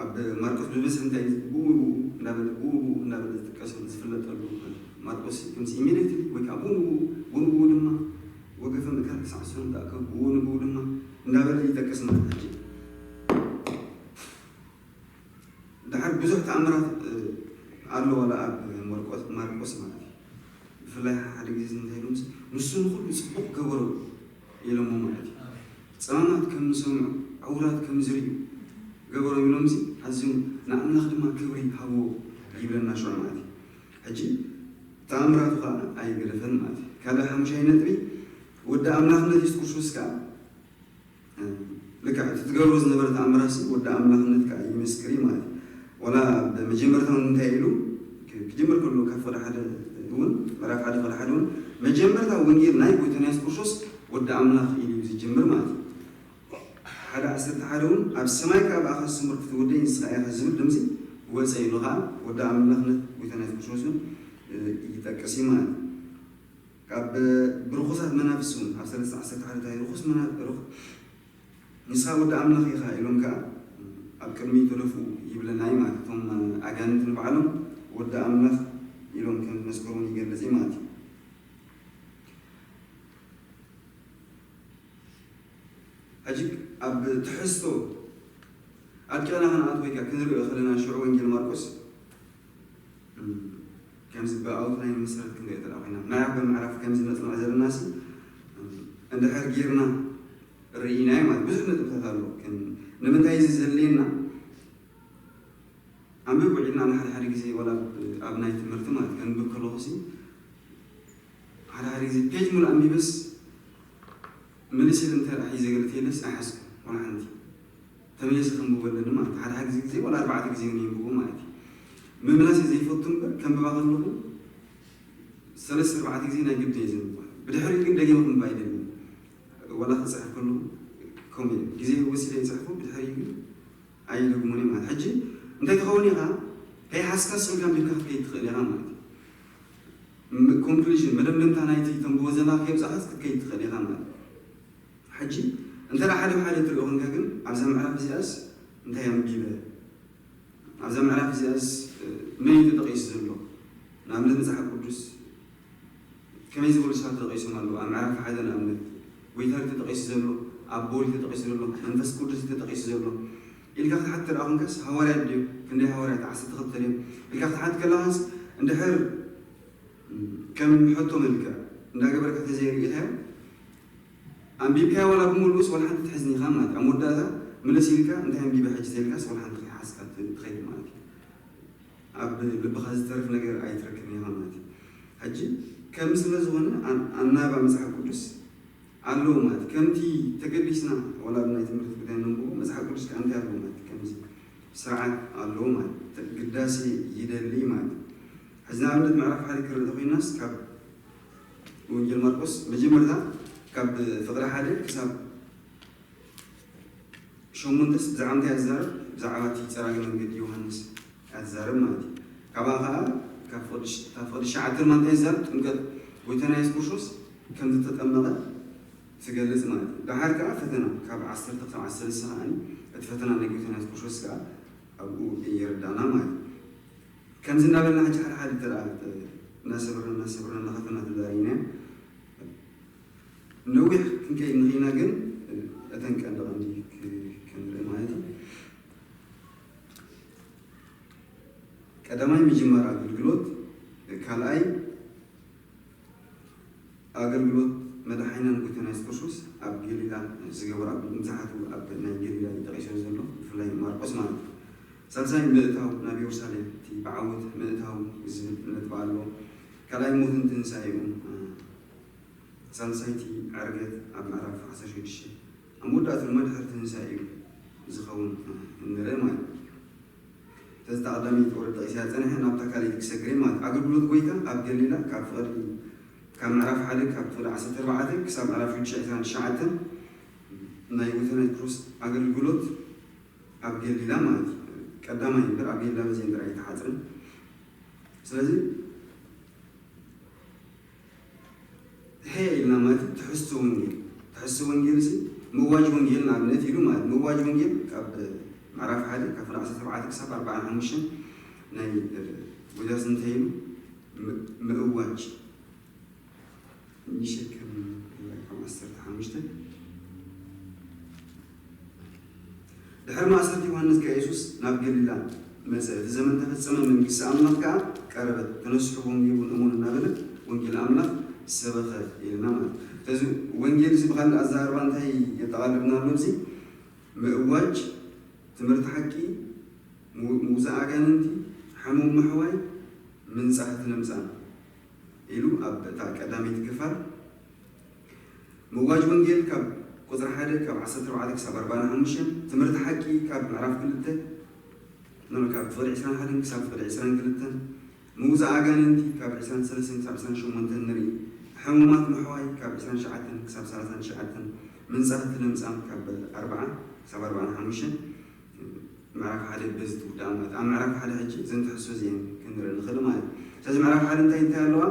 ኣብ ማርቆስ ብብዝሒ እንታይ ብኡ ብኡ እንዳበለ ብኡ ብኡ እንዳበለ ዝጥቀሰሉ ዝፍለጠሉ ማርቆስ ከምዚ ኢሚዲየትሊ ወይ ከዓ ብኡ ንብኡ ብኡ ንብኡ ድማ ወገፈ ምእካል ክሳዕ ሰሎም ተኣከቡ ብኡ ንብኡ ድማ እንዳበለ ይጠቅስ ማለት ሕጂ ድሓር ብዙሕ ተኣምራት ኣሎ ዋላ ኣብ ማርቆስ ማለት እዩ። ብፍላይ ሓደ ግዜ እንታይ ኢሎም ንሱ ንኩሉ ፅቡቅ ገበሮ ኢሎሞ ማለት እዩ። ፀማማት ከም ዝሰምዑ ዕውራት ከም ዝርእዩ ገበሮም ኢሎም ኣዝዮም ንኣምላኽ ድማ ክብሪ ሃብዎ ይብለና ሽዑ ማለት እዩ። ሕጂ ተኣምራቱ ከዓ ኣይገደፈን ማለት እዩ። ካልእ ሓሙሻይ ነጥቢ ወዲ ኣምላኽነት የሱስ ክርስቶስ ከዓ ልክዕ እቲ ትገብሮ ዝነበረ ተኣምራሲ ወዲ ኣምላኽነት ከዓ ይመስክር እዩ ማለት እዩ። ዋላ ብመጀመርታ እውን እንታይ ኢሉ ክጅምር ከሎ ካብ ፍቕዲ ሓደ እውን ምዕራፍ ሓደ ፍቕዲ ሓደ እውን መጀመርታ ወንጌል ናይ ጎይታና የሱስ ክርስቶስ ወዲ ኣምላኽ ኢሉ እዩ ዝጅምር ማለት እዩ። ሓደ ዓሰርተ ሓደ እውን ኣብ ሰማይ ከዓ ብኣኻ ስሙር ክትውደይ ንስኻ ኢኻ ዝብል ድምፂ ወፀ ኢሉ ከዓ ወዲ ኣምላኽነት ጎይታና የሱስ ክርስቶስ እውን ይጠቅስ እዩ ማለት እዩ። ካብ ብርኹሳት መናፍስ እውን ኣብ ሰለስተ ዓሰርተ ሓደ እንታይ ርኹስ መና- ርኹ- ንስኻ ወዲ ኣምላኽ ኢኻ ኢሎም ከዓ ኣብ ቅድሚ ተደፍኡ ይብለና እዩ ማለት እቶም ኣጋንንቲ ንባዕሎም ወዲ ኣምላኽ ኢሎም ከም ዝመስከሩ እውን ይገልጽ እዩ ማለት እዩ። ሕጂ ኣብ ትሕዝቶ ኣድቂቕና ክንኣት ወይ ከዓ ክንሪኦ ከለና ሽዑ ወንጌል ማርቆስ ከምዚ ብኣውት ናይ መሰረት ክንሪኦ ተላ ኮይና ምዕራፍ ብምዕራፍ ከምዚ ነፅንዖ ዘለና ሲ እንድሕር ጌርና ርኢናዮ ማለት ብዙሕ ነጥብታት ኣሎ። ንምንታይ እዚ ዘድልየና ኣንብብ ውዒልና ንሓደ ሓደ ግዜ ዋላ ኣብ ናይ ትምህርቲ ማለት ከንብብ ከለኹ ሲ ሓደ ሓደ ግዜ ፔጅ ሙሉ ኣንቢበስ ምልስ ኢለ እንተ ሒዘ ገለ ተየለስ ኣይሓዝኩ ዋላ ሓንቲ ተመሊሰ ከንብቦ ኣለኒ ማለት ሓደ ሓደ ግዜ ግዜ ዋላ ኣርባዕተ ግዜ እውን የንብቦ ማለት እዩ። ምምላስ እየ ዘይፈቱ እምበር ከንብባ ከለኹ ሰለስተ ኣርባዕተ ግዜ ናይ ግዲ እየ ዘንብባ። ብድሕሪኡ ግን ደጊመ ክንብባ ኣይደልን። ዋላ ክፅሕፍ ከለኹ ከምኡ እየ ግዜ ወሲደ ይፅሕፎ ብድሕሪኡ ግን ኣይደግሞን እየ ማለት ሕጂ እንታይ ትኸውን ኢኻ ከይሓዝካ ስቕ ኢልካ ኣንቢብካ ክትከይድ ትኽእል ኢኻ ማለት እዩ። ኮንክሉዥን መደምደምታ ናይቲ ተንብቦ ዘለኻ ከየብፃኻስ ክትከይድ ትኽእል ኢኻ ማለት እዩ። ሕጂ እንተ ሓደ ሓደ ትሪኦ ኮንካ ግን ኣብዛ ምዕራፍ እዚኣስ እንታይ ኣንቢበ ኣብዛ ምዕራፍ እዚኣስ መን እዩ ተጠቒሱ ዘሎ ንኣብነት መፅሓፍ ቅዱስ ከመይ ዝበሉ ሰባት ተጠቒሶም ኣለዉ ኣብ ምዕራፍ ሓደ ንኣብነት ጎይታ እዩ ተጠቒሱ ዘሎ ኣቦ እዩ ተጠቒሱ ዘሎ መንፈስ ቅዱስ እዩ ተጠቒሱ ዘሎ ኢልካ ክትሓት ተደኣ ኮንካስ ሃዋርያት ድዮም ክንደይ ሃዋርያት ዓሰርተ ክልተ ድዮም ኢልካ ክትሓት ከለኻስ እንድሕር ከም ሕቶ መልክዕ እንዳገበርካ ተዘይርእታዮ ኣንቢብካዮ ዋላ ብምሉእስ ዋላ ሓንቲ ትሕዝኒ ኢኻ ማለት ኣብ መወዳእታ ምልስ ኢልካ እንታይ ኣንቢበ ሕጂ ተልካስ ዋላ ሓንቲ ከይሓዝካ ትኸይድ ማለት እዩ። ኣብ ልብኻ ዝተርፍ ነገር ኣይትረክብን ኢኻ ማለት እዩ። ሕጂ ከም ስለ ዝኾነ ኣናባ መፅሓፍ ቅዱስ ኣለዎ ማለት ከምቲ ተገዲስና ዋላ ኣብ ናይ ትምህርቲ ጉዳይ ነንብቦ መፅሓፍ ቅዱስ ከዓ እንታይ ኣለዎ ማለት ከምዚ ስርዓት ኣለዎ ማለት ግዳሴ ይደሊ ማለት እዩ። ሕዚ ንኣብነት ምዕራፍ ሓደ ክርኢ ተኮይናስ ካብ ወንጌል ማርቆስ መጀመርታ ካብ ፍቕሪ ሓደ ክሳብ ሸሞንተስ ብዛዕባ እንታይ ኣዛርብ ብዛዕባ እቲ ፀራጊ መንገዲ ዮሃንስ ኣዛርብ ማለት እዩ። ካብኣ ከዓ ካብ ፍቕዲ ሸዓተ ድማ እንታይ ዛርብ ጥምቀት ጎይታና የሱስ ክርስቶስ ከም ዝተጠመቐ ትገልፅ ማለት እዩ። ደሓር ከዓ ፈተና ካብ ዓሰርተ ክሳብ ዓሰርተ ሰለስተ ከዓ እቲ ፈተና ናይ ጎይታና የሱስ ክርስቶስ ከዓ ኣብኡ የረዳእና ማለት እዩ። ከምዚ እናበልና ሕጂ ሓደ ሓደ ተራ እናሰበርና እናሰበርና እናኸፈና ተዛሪብና ነዊሕ ክንከይድ ንኽኢልና፣ ግን እተን ቀንዲ ቀንዲ ክ- ክንርኢ ማለት እዩ። ቀዳማይ ምጅማር ኣገልግሎት፣ ካልኣይ ኣገልግሎት መድሓኒናን ጎይታና የሱስ ክርስቶስ ኣብ ገሊላ ዝገበሮ፣ ኣብ ብዙሓቱ ኣብ ናይ ገሊላ እዩ ጠቒሱ ዘሎ፣ ብፍላይ ማርቆስ ማለት እዩ። ሳልሳይ ምእታው ናብ የሩሳሌም፣ እቲ ብዓወት ምእታው ዝብል ነጥቢ ኣሎ። ካልኣይ ሞትን ትንሳኤኡን፣ ሳልሳይቲ ዕርገት ኣብ ምዕራፍ ዓሰርተ ሽዱሽተ፣ ኣብ መወዳእታ ድማ ድሕሪ ትንሳኤኡ ዝኸውን ንርኢ ማለት እዩ። ስለዚ እታ ቀዳመይቲ ወረዳ ኢሳያስ ጸኒሐ ናብታ ካልኣይቲ ክሰግር እየ ማለት እዩ። ኣገልግሎት ጎይታ ኣብ ገሊላ ካብ ፍቕሪ ካብ ምዕራፍ ሓደ ካብ ፍቕሪ ዓሰርተ ኣርባዕተ ክሳብ ምዕራፍ ሽዱሽተ ዕስራን ትሽዓተን ናይ ጎይታና የሱስ ኣገልግሎት ኣብ ገሊላ ማለት እዩ። ቀዳማይ እምበር ኣብ ገሊላ በዚ ጥራይ ኣይተሓጽረን። ስለዚ ሄ ኢልና ማለት እዩ። ትሕዝቶ ወንጌል ትሕዝቶ ወንጌል እዚ ምእዋጅ ወንጌል ንኣብነት ኢሉ ማለት ምእዋጅ ወንጌል ካብ ምዕራፍ ሓደ ካብ ፍቕሪ ዓሰርተ ኣርባዕተ ክሳብ ኣርባዓን ሓሙሽተን ናይ ጎይታ እንታይ ኢሉ ም- ምእዋጅ ንሸከም ካብ ዓሰርተ ሓሙሽተ ድሕሪ ማእሰርቲ ዮሃንስ ከኣ የሱስ ናብ ገሊላ መጸ፣ እቲ ዘመን ተፈጸመ፣ መንግስቲ ኣምላኽ ከኣ ቀረበት፣ ተነስሑ ብወንጌል እውን እመኑ እናበለ ወንጌል ኣምላኽ ሰበኸ ኢልና ማለት እዩ። ስለዚ ወንጌል እዚ ብኻልእ ኣዘራርባ እንታይ የጠቓልልና ኣሎ? እዚ ምእዋጅ፣ ትምህርቲ ሓቂ፣ ምው- ምውፃእ ኣጋንንቲ፣ ሕሙም ምሕዋይ፣ ምንጻህ እቲ ለምጻም ኢሉ ኣብ እታ ቀዳመይቲ ክፋል ምእዋጅ ወንጌል ካብ ቁፅሪ ሓደ ካብ ዓሰርተ ኣርባዕተ ክሳብ ኣርባዓን ሓሙሽተን ትምህርቲ ሓቂ ካብ ምዕራፍ ክልተ ኖ ካብ ፍቕዲ ዕስራን ሓደን ክሳብ ፍቕዲ ዕስራን ክልተን ምውፃእ ኣጋንንቲ ካብ ዕስራን ሰለስተን ክሳብ ዕስራን ሸሞንተን ንርኢ። ሕሙማት ምሕዋይ ካብ ዕስራን ትሽዓተን ክሳብ ሰላሳን ትሽዓተን ምንፃህ እቲ ለምፃም ካብ ኣርባዓ ክሳብ ኣርባዓን ሓሙሽተን ምዕራፍ ሓደ በዚ ትውዳእ ማለት ኣብ ምዕራፍ ሓደ ሕጂ እዘን ትሕዝቶ እዚአን ክንርኢ ንኽእል ማለት እዩ። ስለዚ ምዕራፍ ሓደ እንታይ እንታይ ኣለዋ?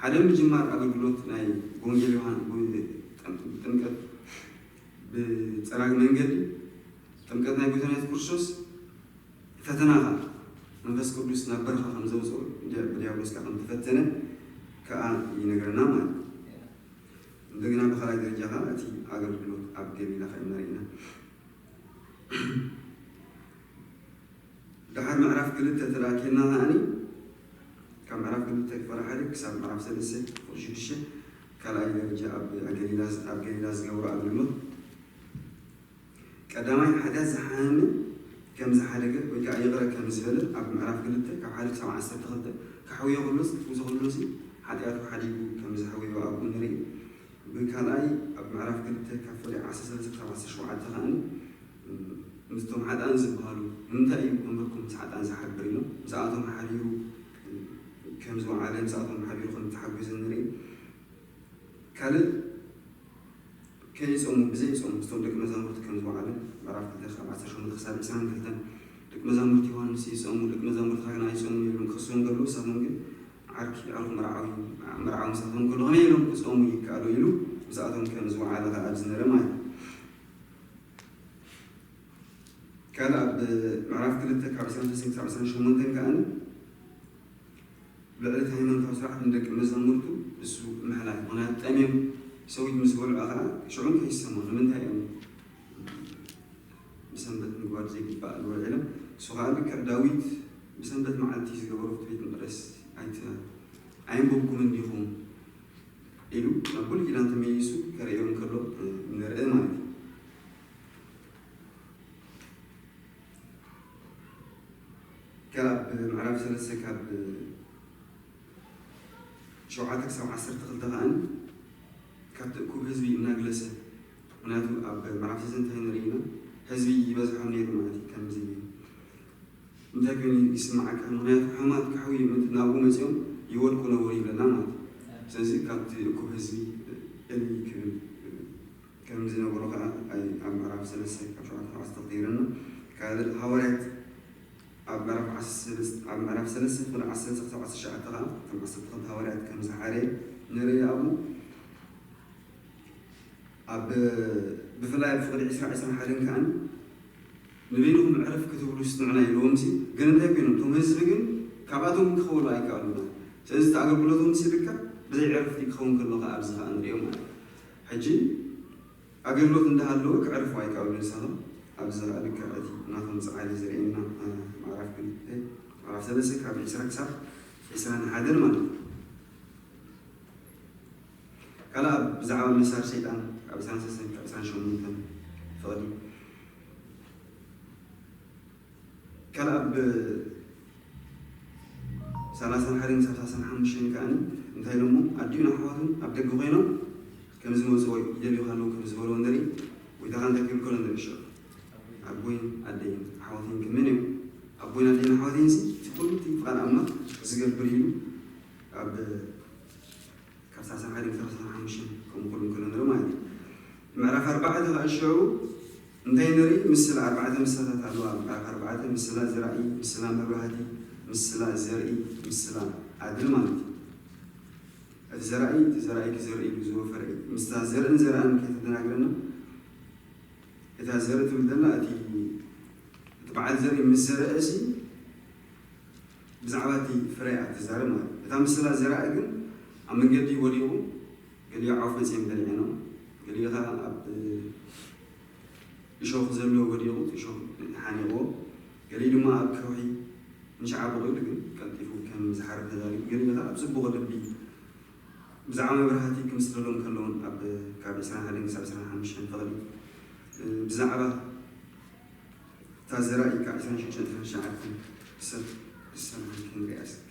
ሓደ ምጅማር ኣገልግሎት ናይ ወንጌል ዮሃን ጥምቀት ብፀራግ መንገዲ ጥምቀት ናይ ጎይታና የሱስ ክርስቶስ ፈተና ከዓ መንፈስ ቅዱስ ናብ በረኻ ከም ዘውፅኦ ብዲያብሎስ ከዓ ከም ተፈተነ ከዓ ይነግረና ማለት እዩ። እንደገና ብካልኣይ ደረጃ ከዓ እቲ ኣገልግሎት ኣብ ገሊላ ከዓ ኢና ርኢና። ድሓር ምዕራፍ ክልተ ተላኪልና ከዓኒ ካብ ምዕራፍ ክልተ ክፋል ሓደ ክሳብ ምዕራፍ ሰለስተ ክፍል ሽዱሽተ ካልኣይ ደረጃ ኣብ ገሊላ ኣብ ገሊላ ዝገብሮ ኣገልግሎት ቀዳማይ ሓጢኣት ዝሓመመ ከም ዝሓደገ ወይ ከዓ ይቕረ ከም ዝበለ ኣብ ምዕራፍ ክልተ ካብ ሓደ ክሳብ ዓሰርተ ክልተ ክሕውዮ ከሎስ ክትውዞ ከሎሲ ሓጢኣቱ ሓዲጉ ከም ዝሕውዮ ኣብኡ ንርኢ። ብካልኣይ ኣብ ምዕራፍ ክልተ ካብ ፍቕዲ ዓሰርተ ሰለስተ ክሳብ ዓሰርተ ሸውዓተ ከዓኒ ምስቶም ሓጥኣን ዝበሃሉ ንምንታይ እዩ እምበኩም ምስ ሓጥኣን ዝሓብር ኢሎም ምስኣቶም ሓቢሩ ከም ዝወዓለ ምስኣቶም ሓቢሩ ከም ዝተሓጎዘ ንርኢ። ካልእ ከይጾሙ ብዘይጾሙ ምስቶም ደቂ መዛሙርቲ ከም ዝወዓለ ምዕራፍ ክልተ ካብ ዓሰርተ ሸሞንተ ክሳብ ዕስራን ክልተን ደቂ መዛሙርቲ ዮሃንስ ይጾሙ ደቂ መዛሙርትኻ ግን ኣይጾሙ ኢሎም ክኸስዎም ከለዉ ንሳቶም ግን ዓርኪ ዓርኩ መርዓዊ መርዓዊ ምሳቶም ከሎ ከመይ ኢሎም ክጾሙ ይከኣሉ ኢሉ ምስኣቶም ከም ዝወዓለ ከኣ ኣብዚ ንርኢ ማለት እዩ። ካልእ ኣብ ምዕራፍ ክልተ ካብ ዕስራን ሰለስተን ክሳብ ዕስራን ሸሞንተን ከኣ ብዕለት ሃይማኖታዊ ስርዓት ንደቂ መዛሙርቱ እሱ ምሕላይ ምኽንያቱ ጠምዮም ሰዊት ምስ በልዑ ከኣ ሽዑ እንታይ ይሰምዖ ንምንታይ እዮም ብሰንበት ምግባር ዘይግባእ ዝውዕሎም እሱ ከዓ ልክዕ ዳዊት ብሰንበት መዓልቲ ዝገበሮ ፍትቤት መቅደስ ኣይት ኣይንበብኩምን ዲኹም ኢሉ ናብ ብሉይ ኪዳን ተመሊሱ ከርእዮም ከሎ ንርኢ ማለት እዩ። ካብ ምዕራፍ ሰለስተ ካብ ሸውዓተ ክሳብ ዓሰርተ ክልተ ከዓኒ ካብቲ እኩብ ህዝቢ እናግለሰ ምክንያቱ ኣብ ምዕራፍ ሰለስተ እንታይ ንርኢ ኢና ህዝቢ ይበዝሖም ነይሩ ማለት እዩ ከምዚ እንታይ ኮይኑ ይስማዓካ ምክንያቱ ሕማት ክሕውዩ ምእንቲ ናብኡ መፅኦም ይወድቁ ነበሩ ይብለና ማለት እዩ ስለዚ ካብቲ እኩብ ህዝቢ እል ክብል ከም ዝነበሮ ከዓ ኣብ ምዕራፍ ሰለስተ ካብ ሸውዓተ ካብ ዓሰርተ ተቕዲርና ካልእ ሃዋርያት ኣብ ምዕራፍ ዓሰርተ ሰለስተ ኣብ ምዕራፍ ሰለስተ ፍቕዲ ዓሰርተ ክሳብ ዓሰርተ ትሽዓተ ከዓ ከም ዓሰርተ ክልተ ሃዋርያት ከም ዝሓረየ ንርኢ ኣብኡ ኣብ ብፍላይ ኣብ ፍቕዲ ዕስራ ዕስራን ሓደን ከዓ ንበይንኹም ዕረፍ ክትብሉ ስንዑና ኢልዎም ሲ ግን እንታይ ኮይኖም እቶም ህዝቢ ግን ካብኣቶም ክኸውሉ ኣይከኣሉና ስለዚ እቲ ኣገልግሎቶም ምስ ልክዕ ብዘይ ዕረፍቲ ክኸውን ከሎ ከኣ ኣብዚ ከኣ ንሪኦ ማለት እዩ። ሕጂ ኣገልግሎት እንዳሃለወ ክዕርፉ ኣይከኣሉን ንሳቶም። ኣብዚ ከኣ ልክዕ እቲ ናቶም ጻዕሪ ዘርእየና፣ እ፣ ምዕራፍ ክልተ፣ ምዕራፍ ሰለስተ ካብ ዕስራ ክሳብ ዕስራን ሓደን ማለት እዩ። ካልኣ ብዛዕባ ምሳር ሰይጣን ካብ ዕስራን ሰለስተን ካብ ዕስራን ሸሞንተን ፍቕዲ። ካልኣ ብ ሰላሳን ሓደን ክሳብ ሰላሳን ሓሙሽተን ከኣ እንታይ ኢሎሞ? ኣዲኡን ኣሕዋቱን ኣብ ደገ ኮይኖም ከም ዝመጽዎ ይደልዩ ከለዉ ከም ዝበልዎ ንርኢ። ጎይታ ከኣ እንታይ ክብል ከሎ ንርኢ ሽዑ። ኣቦይን ኣደይን ኣሕዋተይን ከ መን እዮም? ኣቦይን ኣደይን ኣሕዋተይንሲ እቲ ኩሉ እቲ ፍቓድ ኣምላኽ ዝገብር ኢሉ ኣብ ካብ ሰላሳን ሓደን ክሳብ ሰላሳን ሓሙሽተን ከምኡ ክብሉ እንከሎ ንርኢ ማለት እዩ። ምዕራፍ ኣርባዕተ ከኣ ሽዑ እንታይ ንርኢ? ምስላ፣ ኣርባዕተ ምስላታት ኣለዋ። ምዕራፍ ኣርባዕተ ምስላ ዝራእይ፣ ምስላ መብራህቲ፣ ምስላ ዘርኢ፣ ምስላ ኣድሪ ማለት እዩ። እቲ ዘራኢ፣ እቲ ዘራኢ ክዘርኢ ኢሉ ዝወፈረ እዩ። ምስታ ዘርእን ዘራእን ከይተደናግረና፣ እታ ዘርኢ ትብል ዘላ እቲ፣ እቲ በዓል ዘርኢ ምስ ዘረአ ሲ ብዛዕባ እቲ ፍረ እያ ትዛረብ ማለት እዩ። እታ ምስላ ዘራኢ ግን ኣብ መንገዲ ወዲቑ፣ ገሊኡ ዓፍ መጺኦም በሊዐኖ፣ ገሊኡ ኸኣ ኣብ እሾኽ ዘለዎ ወዲቑ፣ እቲ እሾኽ ሓኒቕዎ፣ ገሊኡ ድማ ኣብ ከውሒ ንሽዓ በቒሉ፣ ግን ቀልጢፉ ከም ዝሓርፍ ተዛሪቡ፣ ገሊኡ ኸኣ ኣብ ጽቡቕ ልቢ ብዛዕባ መብራህቲ ክምስለሎም ከለውን ኣብ ካብ ዕስራን ሓደን ክሳብ ዕስራን ሓሙሽተን ፍቕዲ፣ ብዛዕባ እታ ዘራኢ ካብ ዕስራን ሽዱሽተን ዕስራን ትሽዓተን ክሳብ ክሳብ ክንሪኣ እስኪ።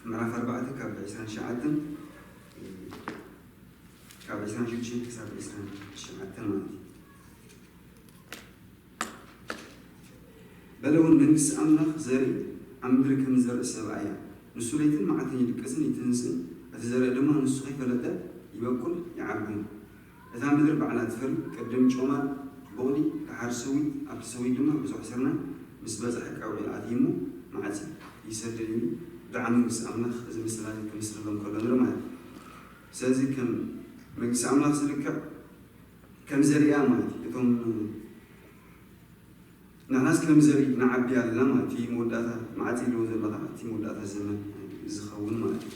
ምዕራፍ ኣርባዕተ ካብ ዕስራን ትሽዓተን፣ ካብ ዕስራን ሽዱሽተን ክሳብ ዕስራን ትሽዓተን ማለት እዩ። በለ እውን፣ መንግስቲ ኣምላኽ ዘርኢ ኣብ ምድሪ ከም ዝዘርእ ሰብኣይ እያ። ንሱ ለይትን መዓልትን ይድቅስን ይትንስእን፣ እቲ ዘርኢ ድማ ንሱ ከይፈለጠ ይበቁል ይዓቢ እውን። እታ ምድሪ ባዕላ ትፈሪ፣ ቅድም ጮማ ቡቕሊ፣ ደሓር ሰዊት፣ ኣብቲ ሰዊት ድማ ብዙሕ ስርናይ ምስ በጽሐ ቀውዒ ኣትዩ እሞ ማዕጺ ይሰድድ ኢሉ። ብዛዕባ መንግስቲ ኣምላኽ እዚ ምስላ እዚ ክምስለሎም ከሎ ንርኢ ማለት እዩ። ስለዚ ከም መንግስቲ ኣምላኽ ዝልክዕ ከም ዘሪኣ ማለት እዩ። እቶም ንሕናስ ከም ዘርኢ ንዓቢ ኣለና ማለት እዩ። እቲ መወዳእታ መዓጺ ኣለዎ ዘሎ ከዓ እቲ መወዳእታ ዘመን ዝኸውን ማለት እዩ።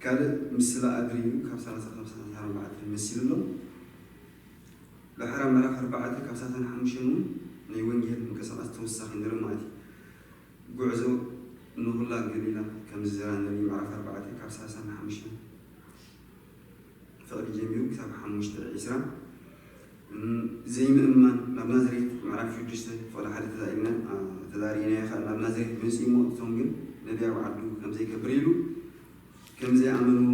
ካልእ ምስላ ኣድሪ እዩ፣ ካብ ሰላሳ ካብ ሰላሳ ኣርባዕተ መሲሉ ኣሎ። ድሓር ኣብ ምዕራፍ ኣርባዕተ ካብ ሰላሳን ሓሙሽተን እውን ናይ ወንጌል ምንቅስቓስ ተወሳኺ ንርኢ ማለት እዩ። ጉዕዞ ንኹላ ገሊላ ከም ዝዘራ ንርኢ፣ ምዕራፍ ኣርባዕተ ካብ ሰላሳን ሓሙሽተን ፍቕዲ ጀሚሩ ክሳብ ሓሙሽተ ዕስራ። እም፣ ዘይምእማን ናብ ናዝሬት፣ ምዕራፍ ሽዱሽተ ፍቕዲ ሓደ ተዛሪብና፣ ኣ፣ ተዛሪብናዮ ኸኣ፣ ናብ ናዝሬት መጺኡ እሞ እቶም ግን ነቢይ ኣብ ዓዱ ከም ዘይከብር ኢሉ ከም ዘይኣመንዎ፣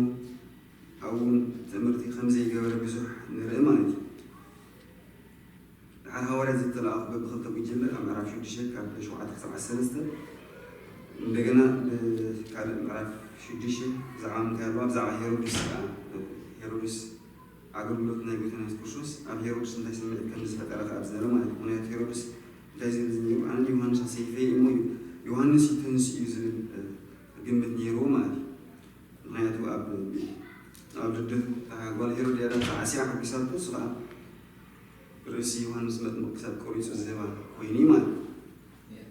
ኣብኡ እውን ትእምርቲ ከም ዘይገበረ ብዙሕ ንርኢ ማለት እዩ። ድሓር ሃዋርያት ዝተላእኹ በብኽልተ ጉጅለ ኣብ ምዕራፍ ሽዱሽተ ካብ ሸውዓተ ክሳብ ዓሰርተ ሰለስተ፣ እንደገና ብካልእ ምዕራፍ ሽዱሽተ ብዛዕባ ምንታይ ኣለዋ? ብዛዕባ ሄሮድስ ከኣ፣ ሄሮድስ ኣገልግሎት ናይ ጎይታና የሱስ ክርስቶስ ኣብ ሄሮድስ እንታይ ስምዒት ከም ዝፈጠረ ከኣ ዝዛረብ ማለት እዩ። ምኽንያቱ ሄሮድስ እንታይ ዝብል ነይሩ? ኣነ ንዮሃንስ ኣሰይፈ እሞ እዩ፣ ዮሃንስ እዩ ተንሲኡ ዝብል፣ እ፣ ግምት ነይርዎ ማለት እዩ። ምኽንያቱ ኣብ፣ ኣብ ልደቱ እታ ጓል ሄሮድያዳ ተዓሲያ ሓጒሳቶ፣ እሱ ከኣ ርእሲ ዮሃንስ መጥምቕ ክሳብ ቆሪጹ ዝህባ ኮይኑ እዩ ማለት እዩ።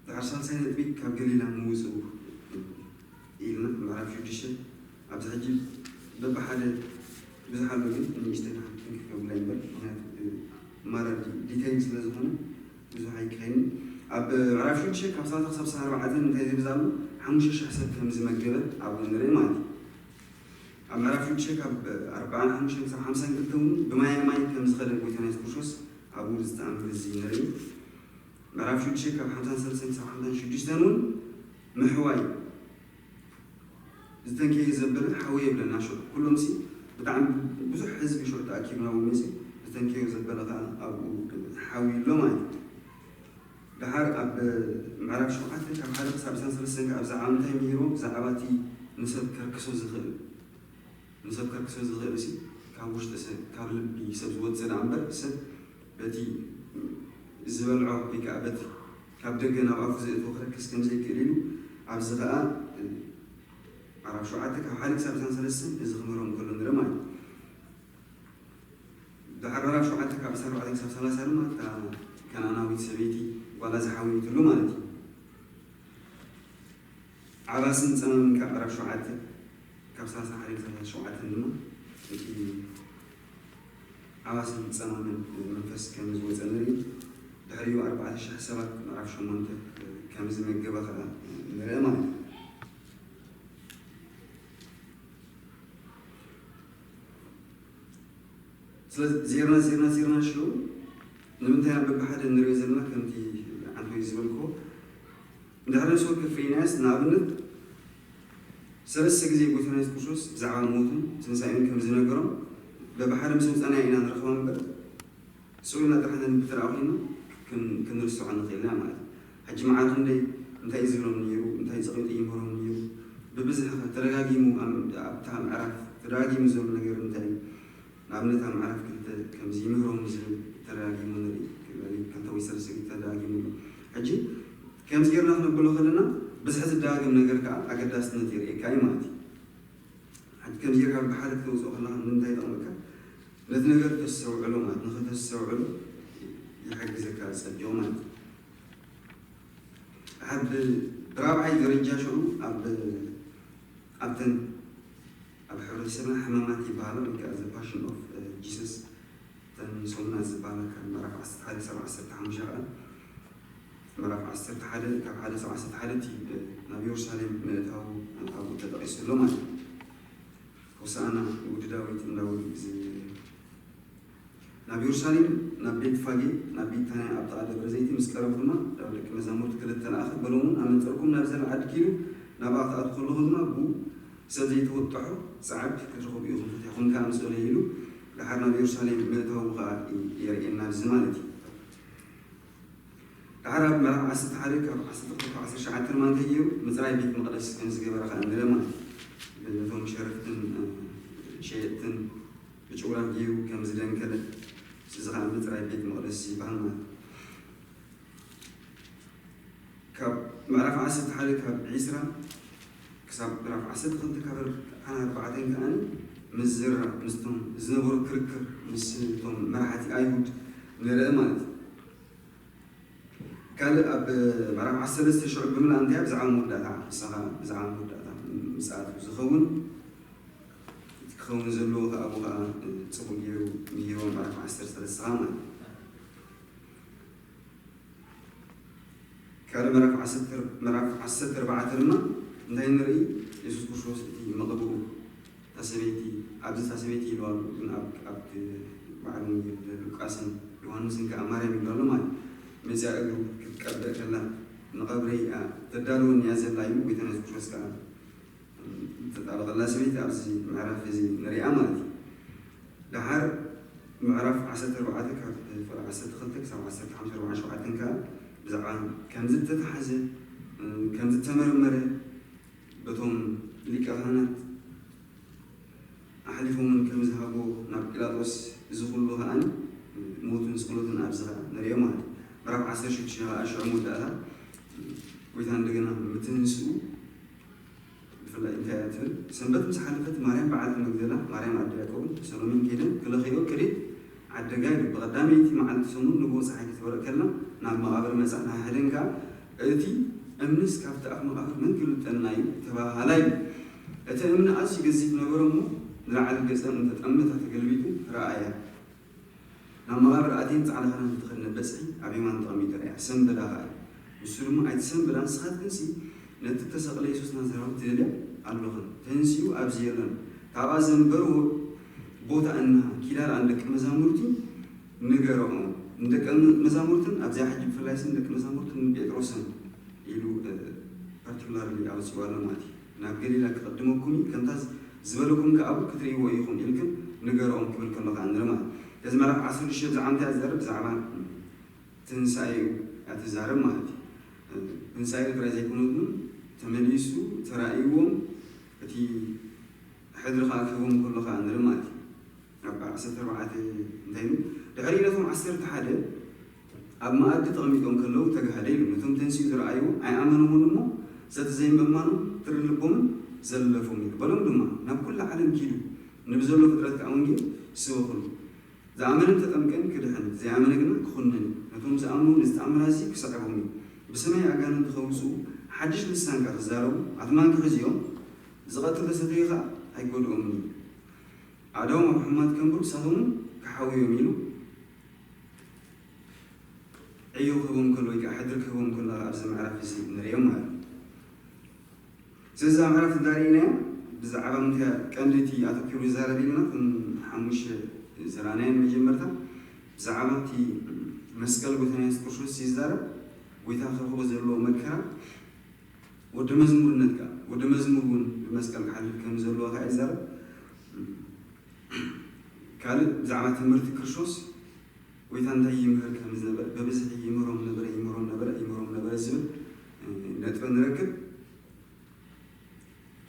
ድሓር ሳልሳይ ነጥቢ ካብ ገሊላ ምውፅኡ ኢልና ምዕራፍ ሽዱሽተ ኣብዚ ሕጂ በብሓደ ብዙሕ ኣሎ፣ ግን ንእሽተይ ንሓንቲ ክንክፍ ከብላ እምበር፣ ምኽንያቱ ማራ ዲቴይል ስለ ዝኾነ ብዙሕ ኣይክኸይንን። ኣብ ምዕራፍ ሽዱሽተ ካብ ሰላሳ ክሳብ ሰላሳ ኣርባዕተ እንታይ ዝብል ዘሎ ሓሙሽተ ሽሕ ሰብ ከም ዝመገበ ኣብኡ ንርኢ ማለት እዩ። ኣብ ምዕራፍ ሽዱሽተ ካብ ኣርባዓን ሓሙሽተን ክሳብ ሓምሳን ክልተ እውን ብማየ ማይ ከም ዝኸደ ጎይታና የሱስ ክርስቶስ ኣብኡ ዝተኣምር እዚ ንርኢ። ምዕራፍ ሽዱሽተ ካብ ሓምሳን ሰለስተን ክሳብ ሓምሳን ሽዱሽተን እውን ምሕዋይ ዝተንከየ ዘበለ ሓዊ የብለና። ሽዑ ኩሎምሲ ብጣዕሚ ብዙሕ ህዝቢ ሽዑ ተኣኪቡ ናብኡ መፂኡ፣ ዝተንከየ ዘበለ ከዓ ኣብኡ ሓዊ ኣሎ ማለት እዩ። ደሓር ኣብ ምዕራፍ ሸውዓተ ካብ ሓደ ክሳብ ዕስራን ሰለስተን ከዓ ብዛዕባ ምንታይ ምሂርዎ? ብዛዕባ እቲ ንሰብ ከርክሶ ዝኽእል፣ ንሰብ ከርክሶ ዝኽእል ሲ ካብ ውሽጢ ሰብ፣ ካብ ልቢ ሰብ ዝወፅእ ደኣ እምበር፣ ሰብ በቲ ዝበልዖ ወይ ከዓ በቲ ካብ ደገ ናብ ኣፉ ዘእትዎ ክረክስ ከም ዘይክእል ኢሉ ኣብዚ ከዓ ምዕራፍ ሸውዓተ ካብ ሓደ ክሳብ ዕስራን ሰለስተን እዚ ክምህሮም ከሎ ንርኢ ማለት እዩ። ድሓር ምዕራፍ ሸውዓተ ካብ ዕስራን ኣርባዕተን ክሳብ ሰላሳ ድማ እታ ከነኣናዊት ሰበይቲ ጓላ ዝሓወየትሉ ማለት እዩ። ዓባስን ጸማምን ካብ ምዕራፍ ሸውዓተ ካብ ሰላሳ ሓደ ክሳብ ሰላሳ ሸውዓተ ድማ እቲ ዓባስን ጸማምን መንፈስ ከም ዝወጸ ንርኢ። ድሕሪኡ ኣርባዕተ ሽሕ ሰባት ምዕራፍ ሸሞንተ ከም ዝመገበ ከኣ ንርኢ ማለት እዩ። ስለዚ ዜርና ዜርና ዜርና ሽዑ ንምንታይ ኢና በብሓደ ንሪኦ ዘለና? ከምቲ ዓንቶይ ዝበልክዎ፣ እንድሕር ነፍሲ ወከፍ ርኢናዮስ ንኣብነት ሰለስተ ግዜ ጎይታና የሱስ ክርስቶስ ብዛዕባ ሞቱን ትንሳኤኡን ከም ዝነገሮም በብሓደ ምስ ወፀና ኢና ንረኽቦም እምበር ስቕ ኢልና ጥራሕ ነንብብ እንተ ደኣ ኮይንና ክን- ክንርስዖ ንኽእል ኢና ማለት እዩ። ሕጂ መዓር ክንደይ እንታይ እዩ ዝብሎም ነይሩ? እንታይ ጸቒጡ ይምህሮም ነይሩ? ብብዝሒ ኸ ተደጋጊሙ ኣብ- ኣብታ ምዕራፍ ተደጋጊሙ ዘሎ ነገር እንታይ እዩ? ንኣብነት ኣብ ምዕራፍ ክልተ ከምዚ ይምህሮም ዝብል ተደጋጊሙ ንርኢ። ክልተ ወይ ሰለስተ ግዜ ተደጋጊሙ ኣሎ። ሕጂ ከምዚ ጌርና ክነብሎ ከለና ብዝሒ ዝደጋገም ነገር ከኣ ኣገዳስነት የርእየካ እዩ ማለት እዩ። ሕጂ ከምዚ ጌርካ ብሓደ ክተውፅኦ ከለኻ ንምንታይ ይጠቕመካ? ነቲ ነገር ተስተውዕሎ ማለት ንኸተስተውዕሎ ይሕግዘካ ጸቢቑ ማለት እዩ። ኣብ ራብዓይ ደረጃ ሽዑ ኣብ ኣብተን ኣብ ሕብረተሰብና ሕማማት ይበሃላ ወይ ከዓ the passion of Jesus እተን ሰሙናት ዝበሃላ ካብ ምዕራፍ ዓሰርተ ሓደ ክሳብ ዓሰርተ ሓሙሽተ ከዓ ምዕራፍ ዓሰርተ ሓደ ካብ ሓደ ክሳብ ዓሰርተ ሓደ እቲ ናብ ኢየሩሳሌም ምእታው ኣብኡ ተጠቒሱ ኣሎ ማለት እዩ። ሆሳዕና ንወዲ ዳዊት እንዳበሉ ዝ- ናብ ኢየሩሳሌም ናብ ቤት ፋጌ ናብ ቢታንያ ኣብ ጥቓ ደብረ ዘይቲ ምስ ቀረቡ ድማ ናብ ደቂ መዛሙርቲ ክልተ ለኣኸ በሎም እውን ኣብ መንጸርኩም ናብ ዘላ ዓዲ ኪዱ ናብኣ ክትኣትዉ ከለኹም ድማ ብኡ ሰብ ዘይተወጠሖ ጻዕድ ክትረኽቡ ኢኹም ፈቲሕኩም ከኣ ምሰሉ ኢሉ ደሓር ናብ ኢየሩሳሌም ምእታዉ ከኣ የርእየና እዚ ማለት እዩ። ደሓር ኣብ ምዕራፍ ዓሰርተ ሓደ ካብ ዓሰርተ ክልተ ዓሰርተ ትሽዓተ ድማ እንታይ ገይሩ ምጽራይ ቤት መቕደስ ከም ዝገበረ ከኣ ንርኢ ማለት እዩ። ነቶም ሸረፍትን ሸየጥትን ብጭውራት ገይሩ ከም ዝደንከለ እዚ ከኣ ምጽራይ ቤት መቕደስ ይበሃል ማለት እዩ። ካብ ምዕራፍ ዓሰርተ ሓደ ካብ ዕስራ ክሳብ ምዕራፍ ዓሰርተ ክልተ ካብ ኣርባዕተን ከኣ ምዝርራብ ምስቶም ዝነበሩ ክርክር ምስቶም መራሕቲ ኣይሁድ ንርኢ ማለት እዩ። ካልእ ኣብ ምዕራፍ ዓሰርተ ሰለስተ ሽዑ ብምልኣ እንታይ ብዛዕባ መወዳእታ ንስኻ ብዛዕባ መወዳእታ ምጽኣቱ ዝኸውን ክኸውን ዘለዎ ከኣ ኣብኡ ከኣ ጽቡቕ ገይሩ ምሂርዎ ምዕራፍ ዓሰርተ ሰለስተ ከኣ ማለት እዩ። ካልእ ምዕራፍ ዓሰርተ ምዕራፍ ዓሰርተ ኣርባዕተ ድማ እንታይ ንርኢ? የሱስ ክርስቶስ እቲ መቕብኡ እታ ሰበይቲ ኣብዚ እታ ሰበይቲ ኢልዋ ኣሎ ግን ኣብ ኣብ በዓል ወንጌል ሉቃስን ዮሃንስን ከኣ ማርያም ይብላ ኣሎ ማለት መፅያ እግሩ ክትቀብእ ከላ ንቐብረይ እያ ተዳልወኒ እያ ዘላ ኢሉ ጎይታና የሱስ ክርስቶስ ከኣ ተጣበቐላ ሰበይቲ ኣብዚ ምዕራፍ እዚ ንሪኣ ማለት እዩ። ደሓር ምዕራፍ ዓሰርተ ኣርባዕተ ካብ ፍቕሪ ዓሰርተ ክልተ ክሳብ ዓሰርተ ሓሙሽተ ኣርባዕተ ሸውዓተ ከኣ ብዛዕባ ከም ዝተታሓዘ ከም ዝተመርመረ በቶም ሊቀ ካህናት ኣሕሊፎምን ከም ዝሃቦ ናብ ጲላጦስ እዚ ኩሉ ከኣ ሞትን ስቕለቱን ኣብዚ ከኣ ንሪኦ ማለት እዩ። ምዕራፍ ዓሰርተ ሽዱሽተ ከኣ ሽዑ መወዳእታ ጎይታ እንደገና ምትንስኡ ብፍላይ እንታይ እያ ትብል? ሰንበት ምስ ሓለፈት ማርያም በዓልቲ መግደላ፣ ማርያም ኣደ ያዕቆብን ሰሎሜን ከይደን ክለኽዮ ክሪት ዓደጋ ኢሉ። ብቐዳመይቲ መዓልቲ ሰሙን ንግሆ ጸሓይ ክትበርቕ ከላ ናብ መቓብር መጻ። ናይ ሕደን ከኣ እቲ እምንስ ካብቲ ኣፍ መቓብር መን ክልውጠና እዩ? ተባሃሃላ ኢሉ። እቲ እምኒ ኣዝዩ ገዚፍ ነበረ እሞ ንላዕሊ ገጸን እንተጠመታ ተገልቢጡ ረኣያ። ናብ መቓብር ኣትየን ጻዕዳ ክዳን ዝተኸድነ በጽሒ ኣብ የማን ተቐሚጡ ረኣያ። ሰንበዳ ኸኣ ኢሉ። ንሱ ድማ ኣይትሰንብዳ፣ ንስኻትክንሲ ነቲ እተሰቕለ የሱስ ናዝራዊ ትደልያ ኣሎኽን። ተንሲኡ ኣብዚ የሎን። ካብኣ ዘንበርዎ ቦታ እንሃ። ኪዳ ደኣ ንደቂ መዛሙርቲ ንገርኦም። ንደቂ መዛሙርትን ኣብዚኣ ሕጂ ብፍላይሲ ንደቂ መዛሙርትን ንጴጥሮስን ኢሉ ፓርቲኩላርሊ ኣውፅኡ ኣሎ ማለት እዩ። ናብ ገሊላ ክቕድመኩም እዩ፣ ከምታ ዝበለኩም ከኣ ክትርእይዎ ኢኹም ኢልክን ንገርኦም ክብል ከሎ ከኣ ንርኢ ማለት እዩ። እዚ ምዕራፍ ዓሰርተ ሽዱሽተ ብዛዕባ እንታይ እያ ትዛረብ? ብዛዕባ ትንሳኤኡ እያ ትዛረብ ማለት እዩ። ትንሳኤኡ ጥራይ ዘይኮነ ግን ተመሊሱ ተራእይዎም እቲ ሕድሪ ከኣ ክህቦም ከሎ ከኣ ንርኢ ማለት እዩ። ኣብ ዓሰርተ ኣርባዕተ እንታይ ኢሉ? ድሕሪ ነቶም ዓሰርተ ሓደ ኣብ መኣዲ ተቐሚጦም ከለዉ ተጋህደ ኢሉ። ነቶም ተንሲኡ ዝረኣይዎ ኣይኣመንዎን እሞ ዘቲ ዘይምእማኖም ትሪ ልቦምን ዘለፎም ኢሉ። በሎም ድማ ናብ ኩላ ዓለም ኪዱ ንብዘሎ ፍጥረት ከኣ ወንጌል ስበኹሉ። ዝኣመነን ተጠምቀን ክድሕን፣ ዘይኣመነ ግና ክኹነን እዩ። ነቶም ዝኣምኑ ነዚ ተኣምራት እዚ ክስዕቦም እዩ። ብስመይ ኣጋንንቲ ከውፅኡ፣ ሓድሽ ልሳን ከኣ ክዛረቡ፣ ኣትማን ክሕዙ እዮም። ዝቐትል ተሰተዩ ከኣ ኣይጎድኦምን እዩ። ኣእዳዎም ኣብ ሕሙማት ከንብሩ፣ ክሳቶምን ክሓውዮም ኢሉ ዕዮ ክህቦም ከሎ ወይ ከዓ ሕድሪ ክህቦም ከሎ ኣብዚ ምዕራፍ እዚ ንሪኦም ማለት እዩ። ስለዚ እዛ ምዕራፍ እዛ ርኢናያ ብዛዕባ ምንታይ ቀንዲ እቲ ኣተኪሩ ይዛረብ ኢልና፣ እተን ሓሙሽተ ዝረኣናየን መጀመርታ ብዛዕባ እቲ መስቀል ጎይታና የሱስ ክርስቶስ ይዛረብ፣ ጎይታ ክረኽቦ ዘለዎ መከራ፣ ወዲ መዝሙርነት ከኣ፣ ወዲ መዝሙር እውን ብመስቀል ክሓልፍ ከም ዘለዎ ከኣ ይዛረብ። ካልእ ብዛዕባ ትምህርቲ ክርስቶስ ጎይታ እንታይ ይምህር ከም ዝነበረ፣ ብብዝሒ ይምህሮም ነበረ፣ ይምህሮም ነበረ፣ ይምህሮም ነበረ ዝብል ነጥቢ ንረክብ።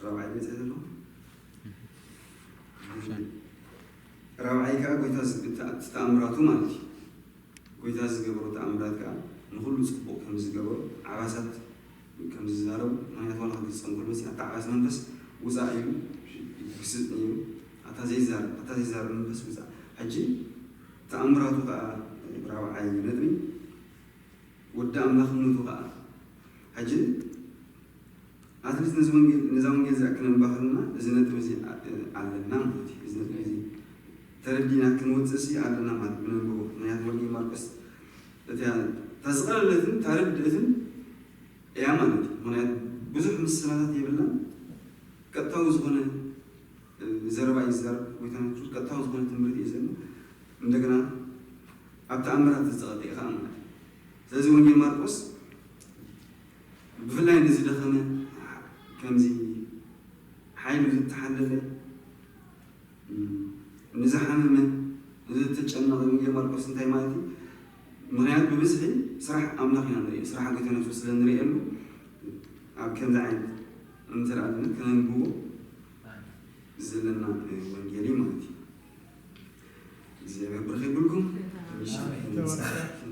ራብዓይ በፂሐ ዘለኹ። ራብዓይ ከኣ ጎይታ ዝ-፣ እቲ ተኣምራቱ ማለት እዩ። ጎይታ ዝገበሮ ተኣምራት ከኣ ንኹሉ ጽቡቕ ከም ዝገበሮ ዓባሳት ከም ዝዛረቡ፣ ምኽንያቱ ዋላ ክግጸም ከሎ፣ "ኣታ ዓባስ መንፈስ ውጻእ" ኢሉ ይግስጽ ነይሩ። ኣታ ዘይዛረብ፣ ኣታ ዘይዛረብ መንፈስ ውጻእ። ሕጂ ተኣምራቱ ከኣ ራብዓይ ነጥቢ፣ ወዲ ኣምላኽነቱ ከኣ። ሕጂ ኣትሊስት ነዚ ወንጌል፣ ነዛ ወንጌል እዚኣ ክነንባ ከለና፣ እዚ ነጥቢ እዚ ኣ-፣ ኣለና ማለት እዩ። እዚ ነጥቢ እዚ ተረዲና ክንወጽእ ሲ ኣለና ማለት ብነንብቦ። ምኽንያቱ ወንጌል ማርቆስ እታ፣ እታ ዝቐለለትን እታ ርድእትን እያ ማለት እዩ። ምኽንያቱ ብዙሕ ምስላታት የብላን። ቀጥታዊ ዝኾነ፣ እ፣ ዘረባ እዩ ዝዛረብ። ጎይታና የሱስ ቀጥታዊ ዝኾነ ትምህርቲ እዩ ዘሎ። እንደገና ኣብ ተኣምራት ዝጸቐጠ እዩ ኸዓ ማለት እዩ። ስለዚ ወንጌል ማርቆስ ብፍላይ ንዝደኸመ፣ ከምዚ ሓይሉ ዝተሓለለ፣ እም፣ ንዝሓመመ፣ ንዝተጨነቐ ወንጌል ማርቆስ እንታይ ማለት እዩ? ምኽንያቱ ብብዝሒ ስራሕ ኣምላኽ ኢና ንርኢ፣ ስራሕ ጎይታና የሱስ ስለ ንርእየሉ፣ ኣብ ከምዚ ዓይነት እንተ ደኣ ከነንብቦ ዘለና ወንጌል እዩ ማለት እዩ። እግዚኣብሔር ብርኽ ይብልኩም። ምሽ-፣ ኣሜን።